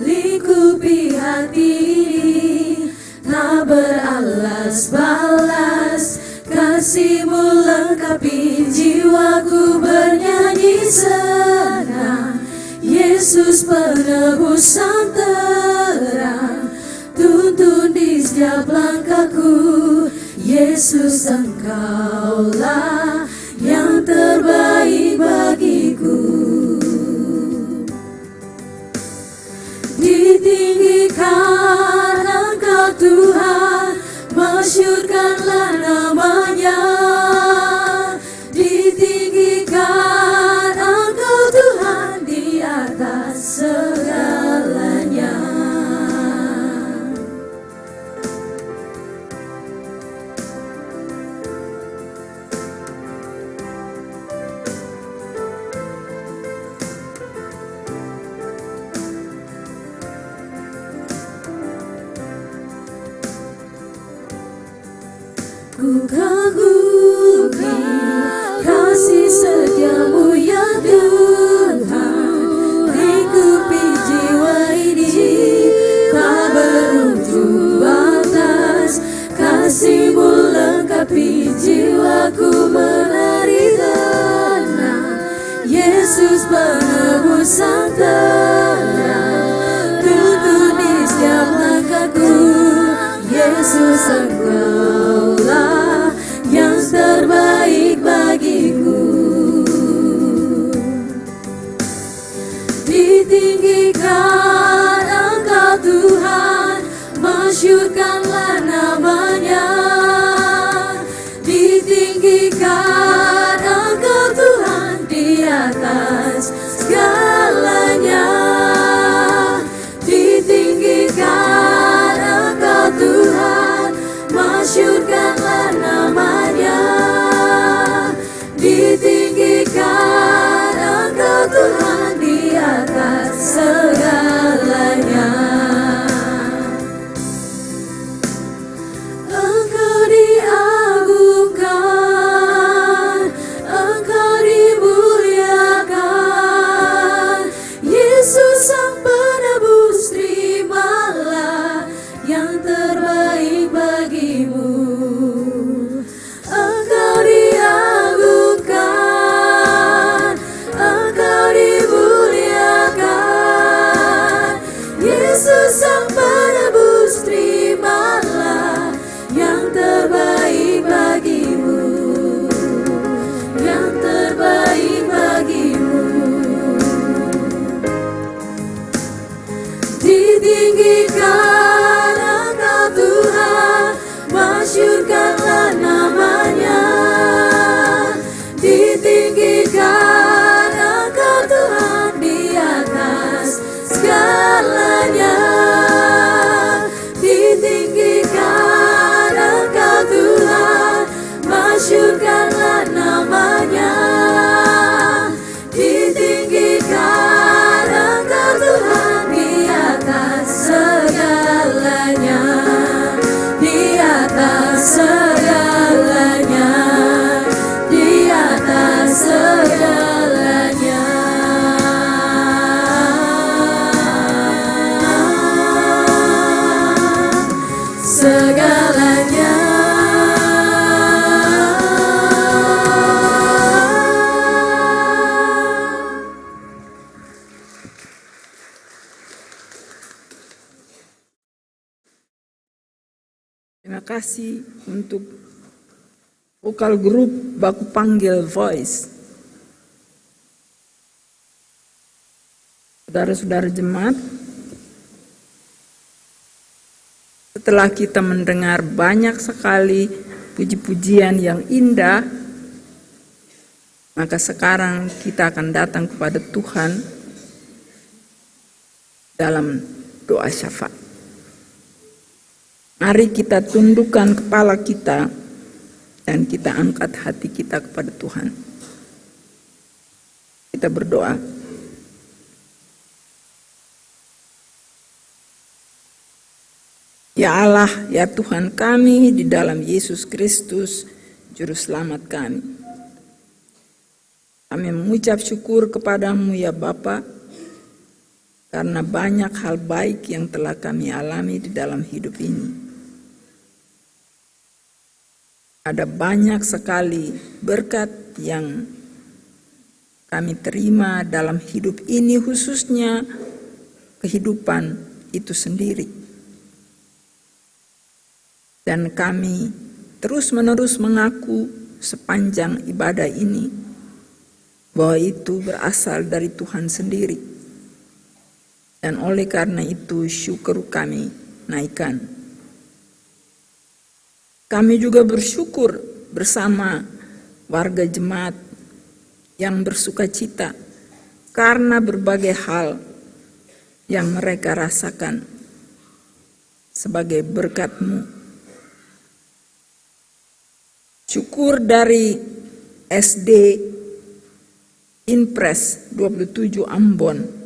Lingkupi hati ini, tak beralas balas, kasih-Mu lengkapi jiwaku bernyanyi senang. Yesus penebus yang terang, tuntun di setiap langkahku. Yesus, Engkaulah yang terbaik bagiku. Ditinggikan Engkau, Tuhan, masyhurkanlah nama-Nya. Ditinggikan Engkau, Tuhan, di atas segalanya. Ku kagumi kasih setia-Mu, ya Tuhan, lingkupi jiwa ini, tak berujung batas. Kasih-Mu lengkapi jiwaku menari tenang. Yesus penebus yang terang, tuntun di setiap langkahku. Yesus, Engkaulah yang terbaik bagiku. Ditinggikan Engkau, Tuhan, masyhurkanlah nama-Nya. Ditinggikan Engkau, Tuhan, di atas segalanya. Ditinggikan Engkau, Tuhan, masyhurkanlah nama-Nya. Ditinggikan Engkau, Tuhan, di atas segalanya. Engkau diagungkan, Engkau dimuliakan, Yesus Sang Penebus, terimalah yang terbaik bagimu. Engkau diagungkan, Engkau dimuliakan, Yesus Sang Penebus, terimalah yang terbaik bagimu, yang terbaik bagimu. Ditinggikan Engkau, Tuhan, masyhurkanlah nama-Nya. Ditinggikan Engkau, Tuhan, di atas segalanya. Ditinggikan Engkau, Tuhan, masyhurkanlah nama-Nya. Ditinggikan Engkau, Tuhan, di atas segalanya, di atas segalanya, di atas segalanya. Segalanya. Terima kasih untuk vokal grup Baku Panggel Voice. Saudara-saudara jemaat, setelah kita mendengar banyak sekali puji-pujian yang indah, maka sekarang kita akan datang kepada Tuhan dalam doa syafaat. Mari kita tundukkan kepala kita dan kita angkat hati kita kepada Tuhan. Kita berdoa. Ya Allah, ya Tuhan kami, di dalam Yesus Kristus, Juru Selamat kami. Kami mengucap syukur kepada-Mu, ya Bapa, karna banyak hal baik yang telah kami alami di dalam hidup ini. Ada banyak sekali berkat yang kami terima dalam hidup ini, khususnya kehidupan itu sendiri. Dan kami terus-menerus mengaku sepanjang ibadah ini bahwa itu berasal dari Tuhan sendiri. Dan oleh karena itu, syukur kami naikkan. Kami juga bersyukur bersama warga jemaat yang bersukacita karena berbagai hal yang mereka rasakan sebagai berkat-Mu. Syukur dari S D Inpres dua puluh tujuh Ambon.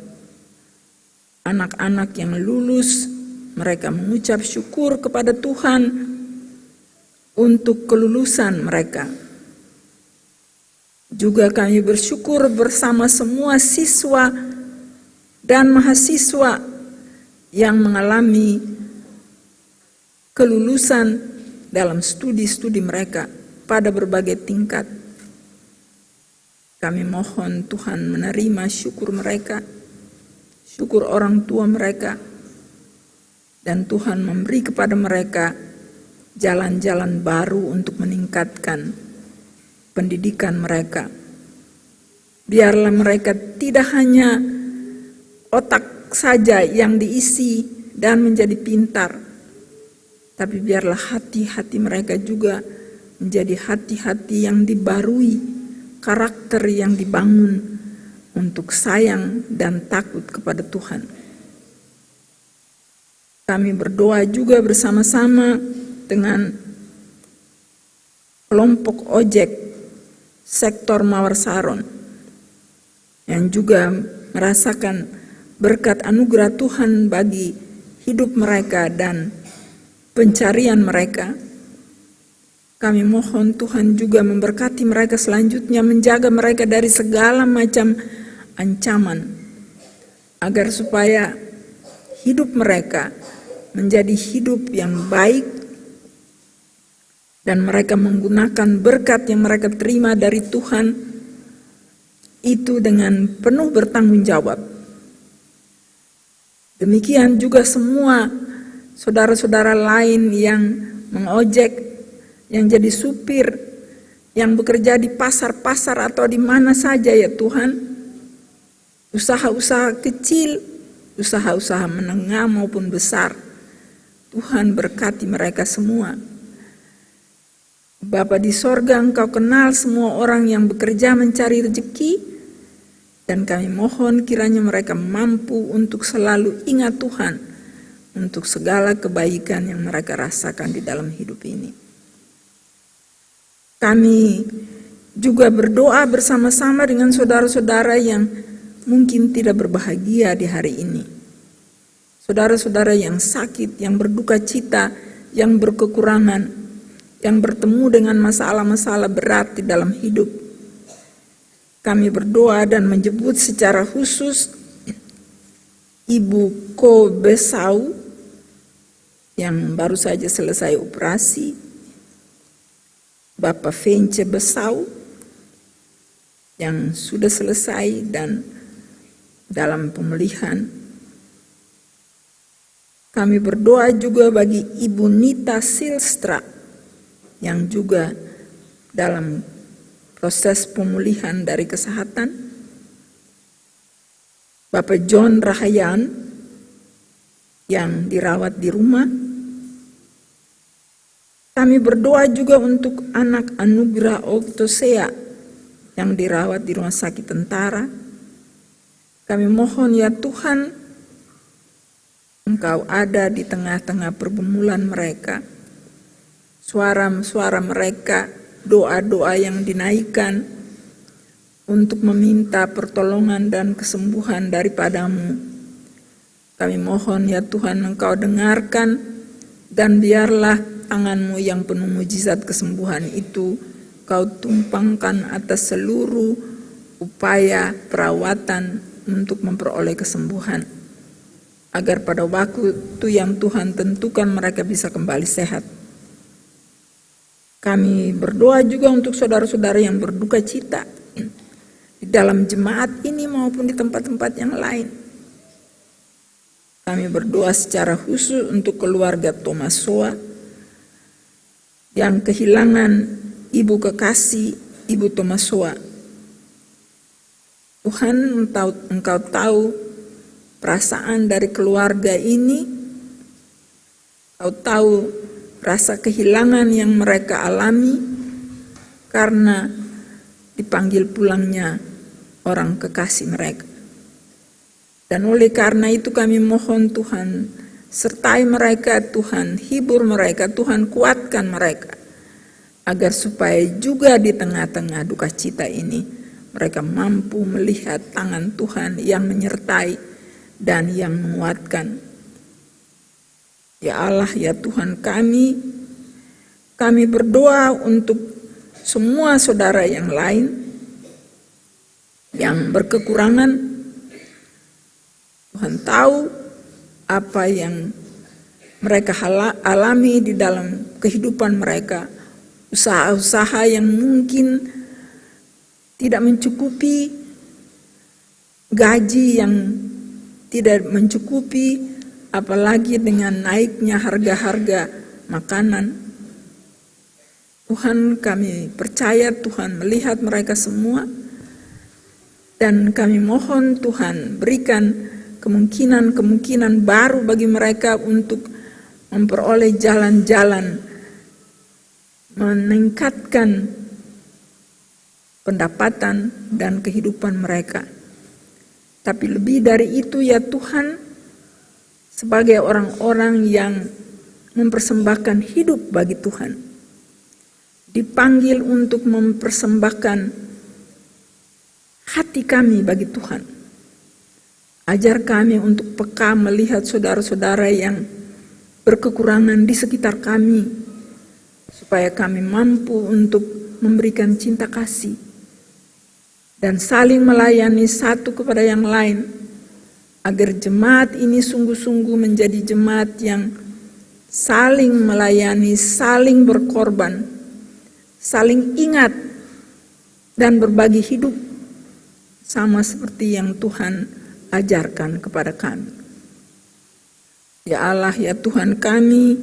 Anak-anak yang lulus, mereka mengucap syukur kepada Tuhan untuk kelulusan mereka. Juga kami bersyukur bersama semua siswa dan mahasiswa yang mengalami kelulusan dalam studi-studi mereka pada berbagai tingkat. Kami mohon Tuhan menerima syukur mereka, syukur orang tua mereka, dan Tuhan memberi kepada mereka jalan-jalan baru untuk meningkatkan pendidikan mereka. Biarlah mereka tidak hanya otak saja yang diisi dan menjadi pintar, tapi biarlah hati-hati mereka juga menjadi hati-hati yang dibarui, karakter yang dibangun untuk sayang dan takut kepada Tuhan. Kami berdoa juga bersama-sama dengan kelompok ojek sektor Mawar Saron yang juga merasakan berkat anugerah Tuhan bagi hidup mereka dan pencarian mereka. Kami mohon Tuhan juga memberkati mereka selanjutnya, menjaga mereka dari segala macam ancaman, agar supaya hidup mereka menjadi hidup yang baik, dan mereka menggunakan berkat yang mereka terima dari Tuhan itu dengan penuh bertanggung jawab. Demikian juga semua saudara-saudara lain yang mengojek, yang jadi supir, yang bekerja di pasar-pasar atau di mana saja, ya Tuhan. Usaha-usaha kecil, usaha-usaha menengah maupun besar. Tuhan berkati mereka semua. Bapa di sorga, Engkau kenal semua orang yang bekerja mencari rezeki, dan kami mohon kiranya mereka mampu untuk selalu ingat Tuhan untuk segala kebaikan yang mereka rasakan di dalam hidup ini. Kami juga berdoa bersama-sama dengan saudara-saudara yang mungkin tidak berbahagia di hari ini. Saudara-saudara yang sakit, yang berduka cita, yang berkekurangan, yang bertemu dengan masalah-masalah berat di dalam hidup. Kami berdoa dan menyebut secara khusus Ibu Ko Besau yang baru saja selesai operasi, Bapa Fence Besau yang sudah selesai dan dalam pemulihan. Kami berdoa juga bagi Ibu Nita Silstra yang juga dalam proses pemulihan dari kesehatan. Bapa John Rahayan yang dirawat di rumah. Kami berdoa juga untuk anak Anugerah Oktosea yang dirawat di rumah sakit tentara. Kami mohon, ya Tuhan, Engkau ada di tengah-tengah pergumulan mereka. Suara-suara mereka, doa-doa yang dinaikkan untuk meminta pertolongan dan kesembuhan daripada-Mu. Kami mohon, ya Tuhan, Engkau dengarkan, dan biarlah tangan-Mu yang penuh mujizat kesembuhan itu Kau tumpangkan atas seluruh upaya perawatan untuk memperoleh kesembuhan. agar pada waktu yang Tuhan tentukan mereka bisa kembali sehat. Kami berdoa juga untuk saudara-saudara yang berduka cita di dalam jemaat ini maupun di tempat-tempat yang lain. Kami berdoa secara khusus untuk keluarga Tomasoa yang kehilangan ibu kekasih, Ibu Tomasoa. Tuhan, Engkau, Engkau tahu perasaan dari keluarga ini, Engkau tahu rasa kehilangan yang mereka alami karena dipanggil pulangnya orang kekasih mereka. Dan oleh karena itu kami mohon Tuhan, sertai mereka Tuhan, hibur mereka Tuhan, kuatkan mereka. Agar supaya juga di tengah-tengah duka cita ini, mereka mampu melihat tangan Tuhan yang menyertai dan yang menguatkan. Ya Allah, ya Tuhan kami, kami berdoa untuk semua saudara yang lain yang berkekurangan. Tuhan tahu apa yang mereka hala-, alami di dalam kehidupan mereka, usaha-usaha yang mungkin tidak mencukupi, gaji yang tidak mencukupi, apalagi dengan naiknya harga-harga makanan. Tuhan, kami percaya Tuhan melihat mereka semua, dan kami mohon Tuhan berikan kemungkinan-kemungkinan baru bagi mereka untuk memperoleh jalan-jalan meningkatkan pendapatan dan kehidupan mereka. Tapi lebih dari itu, ya Tuhan, sebagai orang-orang yang mempersembahkan hidup bagi Tuhan, dipanggil untuk mempersembahkan hati kami bagi Tuhan. Ajar kami untuk peka melihat saudara-saudara yang berkekurangan di sekitar kami, supaya kami mampu untuk memberikan cinta kasih dan saling melayani satu kepada yang lain, agar jemaat ini sungguh-sungguh menjadi jemaat yang saling melayani, saling berkorban, saling ingat, dan berbagi hidup sama seperti yang Tuhan ajarkan kepada kami. Ya Allah, ya Tuhan kami,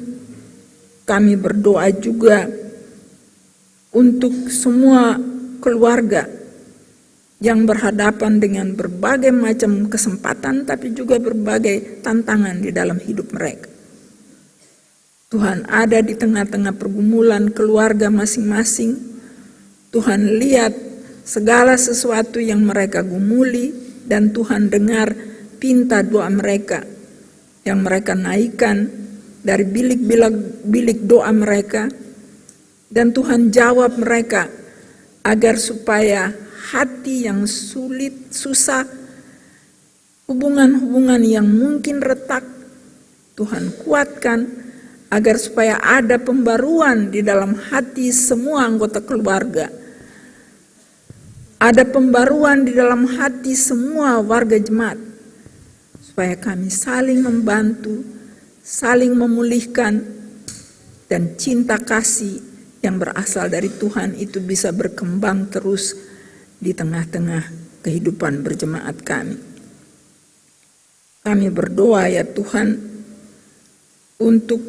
kami berdoa juga untuk semua keluarga yang berhadapan dengan berbagai macam kesempatan, tapi juga berbagai tantangan di dalam hidup mereka. Tuhan ada di tengah-tengah pergumulan keluarga masing-masing. Tuhan lihat segala sesuatu yang mereka gumuli, dan Tuhan dengar pinta doa mereka yang mereka naikkan dari bilik-bilik, bilik doa mereka, dan Tuhan jawab mereka agar supaya hati yang sulit, susah, hubungan-hubungan yang mungkin retak, Tuhan kuatkan agar supaya ada pembaruan di dalam hati semua anggota keluarga. Ada pembaruan di dalam hati semua warga jemaat, supaya kami saling membantu, saling memulihkan, dan cinta kasih yang berasal dari Tuhan itu bisa berkembang terus di tengah-tengah kehidupan berjemaat kami. Kami berdoa, ya Tuhan, untuk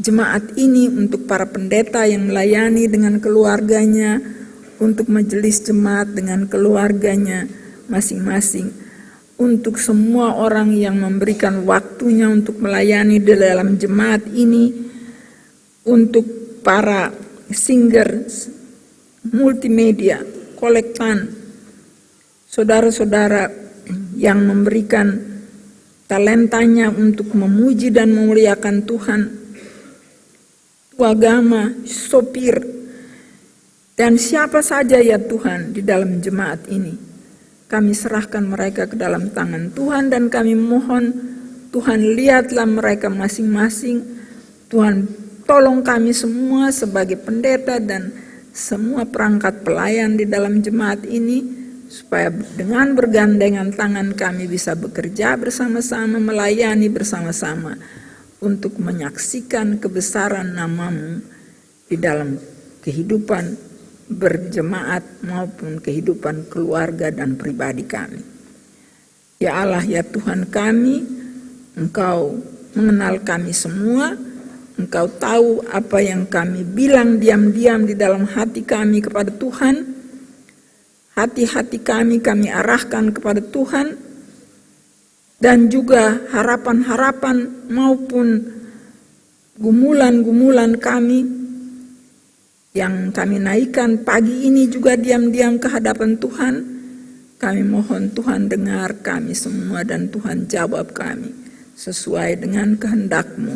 jemaat ini, untuk para pendeta yang melayani dengan keluarganya, untuk majelis jemaat dengan keluarganya masing-masing, untuk semua orang yang memberikan waktunya untuk melayani di dalam jemaat ini, untuk para singer, multimedia, kolektan, saudara-saudara yang memberikan talentanya untuk memuji dan memuliakan Tuhan, tu agama, sopir, dan siapa saja, ya Tuhan, di dalam jemaat ini. Kami serahkan mereka ke dalam tangan Tuhan, dan kami mohon, Tuhan, lihatlah mereka masing-masing. Tuhan, tolong kami semua sebagai pendeta dan semua perangkat pelayan di dalam jemaat ini, supaya dengan bergandengan tangan kami bisa bekerja bersama-sama, melayani bersama-sama untuk menyaksikan kebesaran nama-Mu di dalam kehidupan berjemaat maupun kehidupan keluarga dan pribadi kami. Ya Allah, ya Tuhan kami, Engkau mengenal kami semua, Engkau tahu apa yang kami bilang diam-diam di dalam hati kami kepada Tuhan, hati-hati kami, kami arahkan kepada Tuhan, dan juga harapan-harapan maupun gumulan-gumulan kami yang kami naikkan pagi ini juga diam-diam ke hadapan Tuhan. Kami mohon Tuhan dengar kami semua dan Tuhan jawab kami sesuai dengan kehendak-Mu.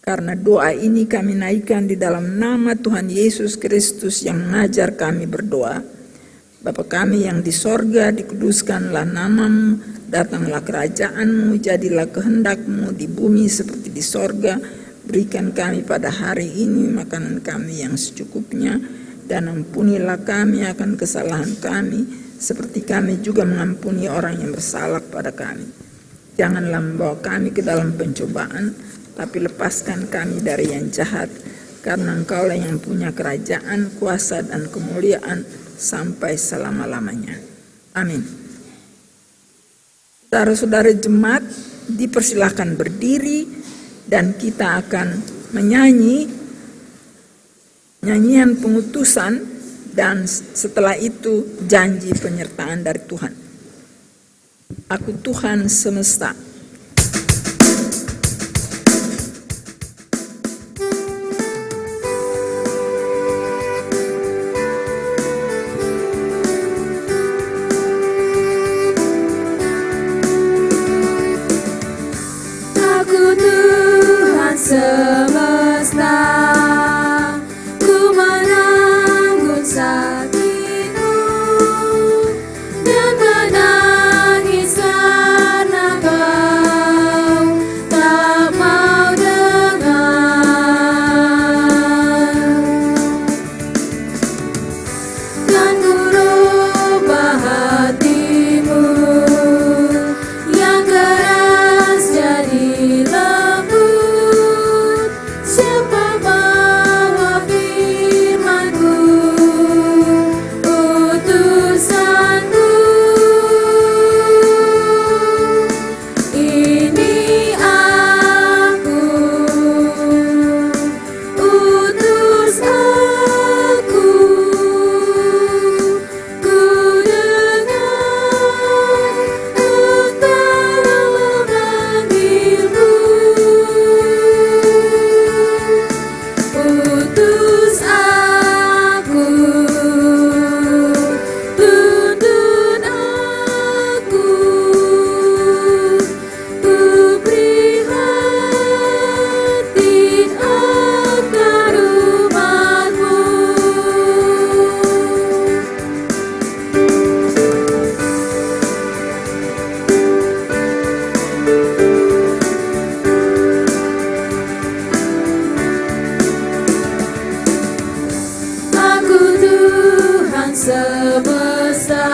Karena doa ini kami naikkan di dalam nama Tuhan Yesus Kristus yang mengajar kami berdoa. Bapa kami yang di sorga, dikuduskanlah nama-Mu, datanglah kerajaan-Mu, jadilah kehendak-Mu di bumi seperti di sorga. Berikan kami pada hari ini makanan kami yang secukupnya, dan ampunilah kami akan kesalahan kami, seperti kami juga mengampuni orang yang bersalah kepada kami. Janganlah membawa kami ke dalam pencobaan, tapi lepaskan kami dari yang jahat, karena Engkaulah yang punya kerajaan, kuasa, dan kemuliaan sampai selama-lamanya. Amin. Saudara-saudara jemaat dipersilakan berdiri dan kita akan menyanyi nyanyian pengutusan dan setelah itu janji penyertaan dari Tuhan. Aku Tuhan semesta. Aku Tuhan semesta, ku menanggung sakitmu dan menangis karena kau tak mau dengar. Dan ku rubah hatimu yang keras jadi lembut, sebawa firman-Ku, utusan-Ku. Ini aku, utus aku, ku dengar Engkau memanggilku. Utus aku, tuntun aku, ku prihatin akan umat-Mu. Aku Tuhan semesta,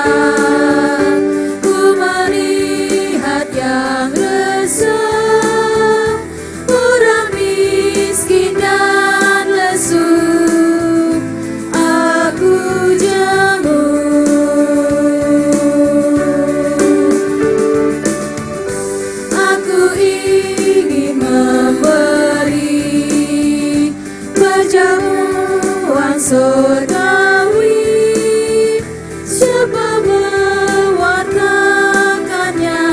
ku melihat yang resah, orang miskin dan lesu, aku jenguk. Aku ingin memberi perjamuan sorgawi, sebab mewartakannya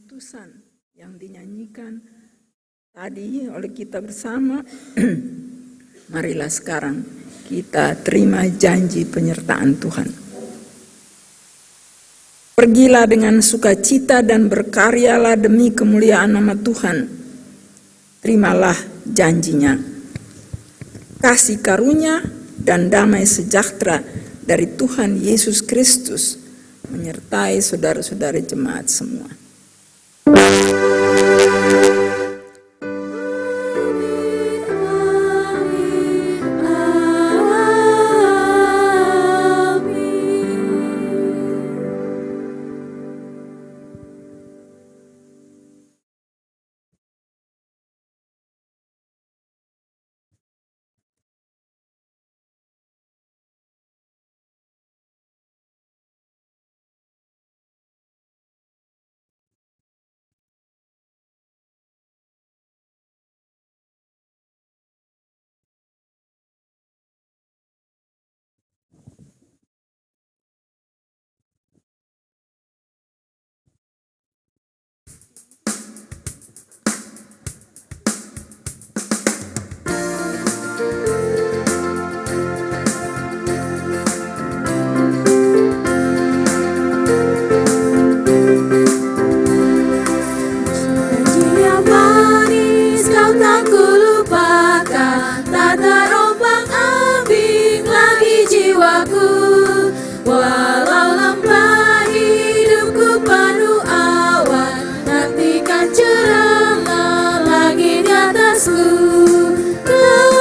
keputusan yang dinyanyikan tadi oleh kita bersama, marilah sekarang kita terima janji penyertaan Tuhan. "Pergilah dengan sukacita dan berkaryalah demi kemuliaan nama Tuhan. Terimalah janji-Nya. Kasih karunia dan damai sejahtera dari Tuhan Yesus Kristus menyertai saudara-saudara jemaat semua." Janji yang manis kau tak kulupakan, tak terombang-ambing lagi jiwaku. Walau lempa hidupku penuh awan, nantikan cerahlah langit di atasku. Kau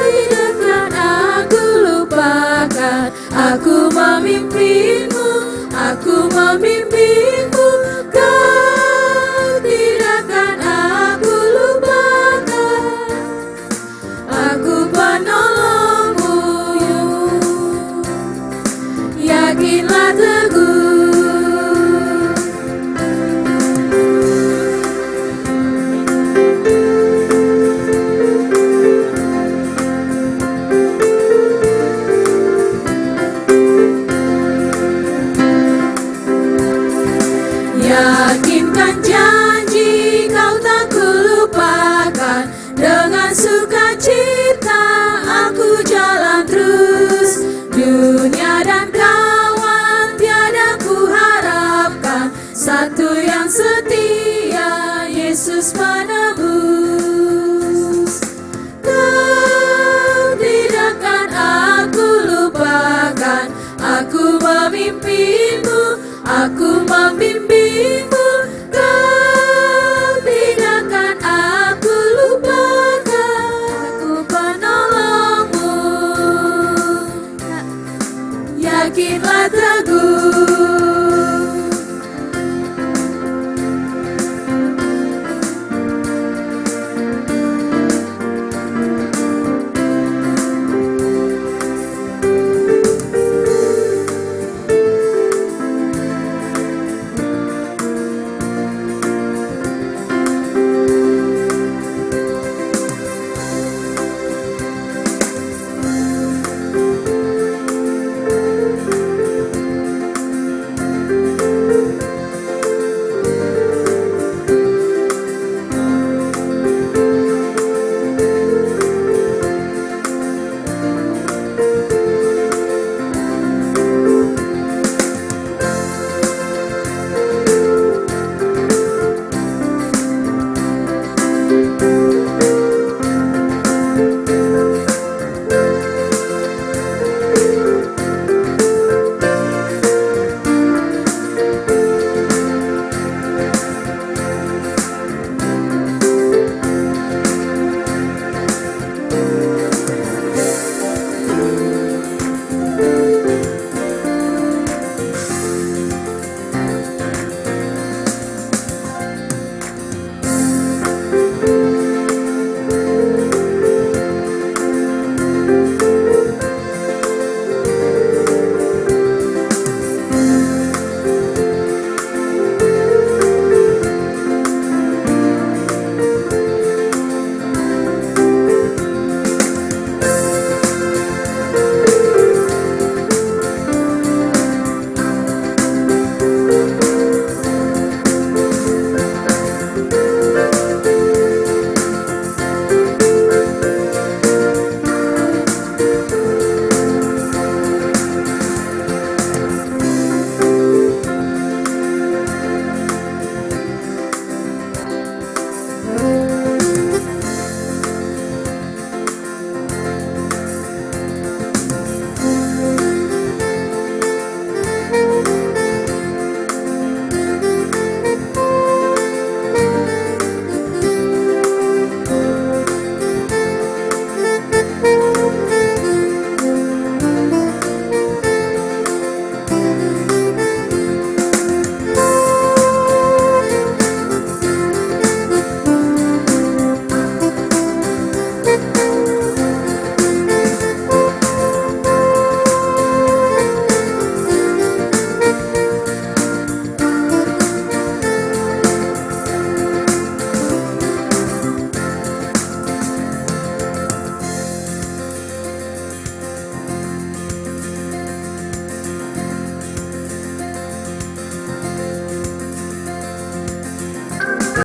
tidak akan aku lupakan, aku memimpinmu, aku memimpinmu. Kau tidak akan aku lupakan, aku penolongmu, yakinlah teguh. Yakinkan janji kau tak kulupakan, dengan sukacita aku jalan terus. Dunia dan kawan tiada kuharapkan, satu yang setia, Yesus penebus. Kau tidak akan aku lupakan, aku memimpinmu, aku membimbingmu. Kau tidak akan aku lupakan, aku penolongmu. Yakinlah teguh.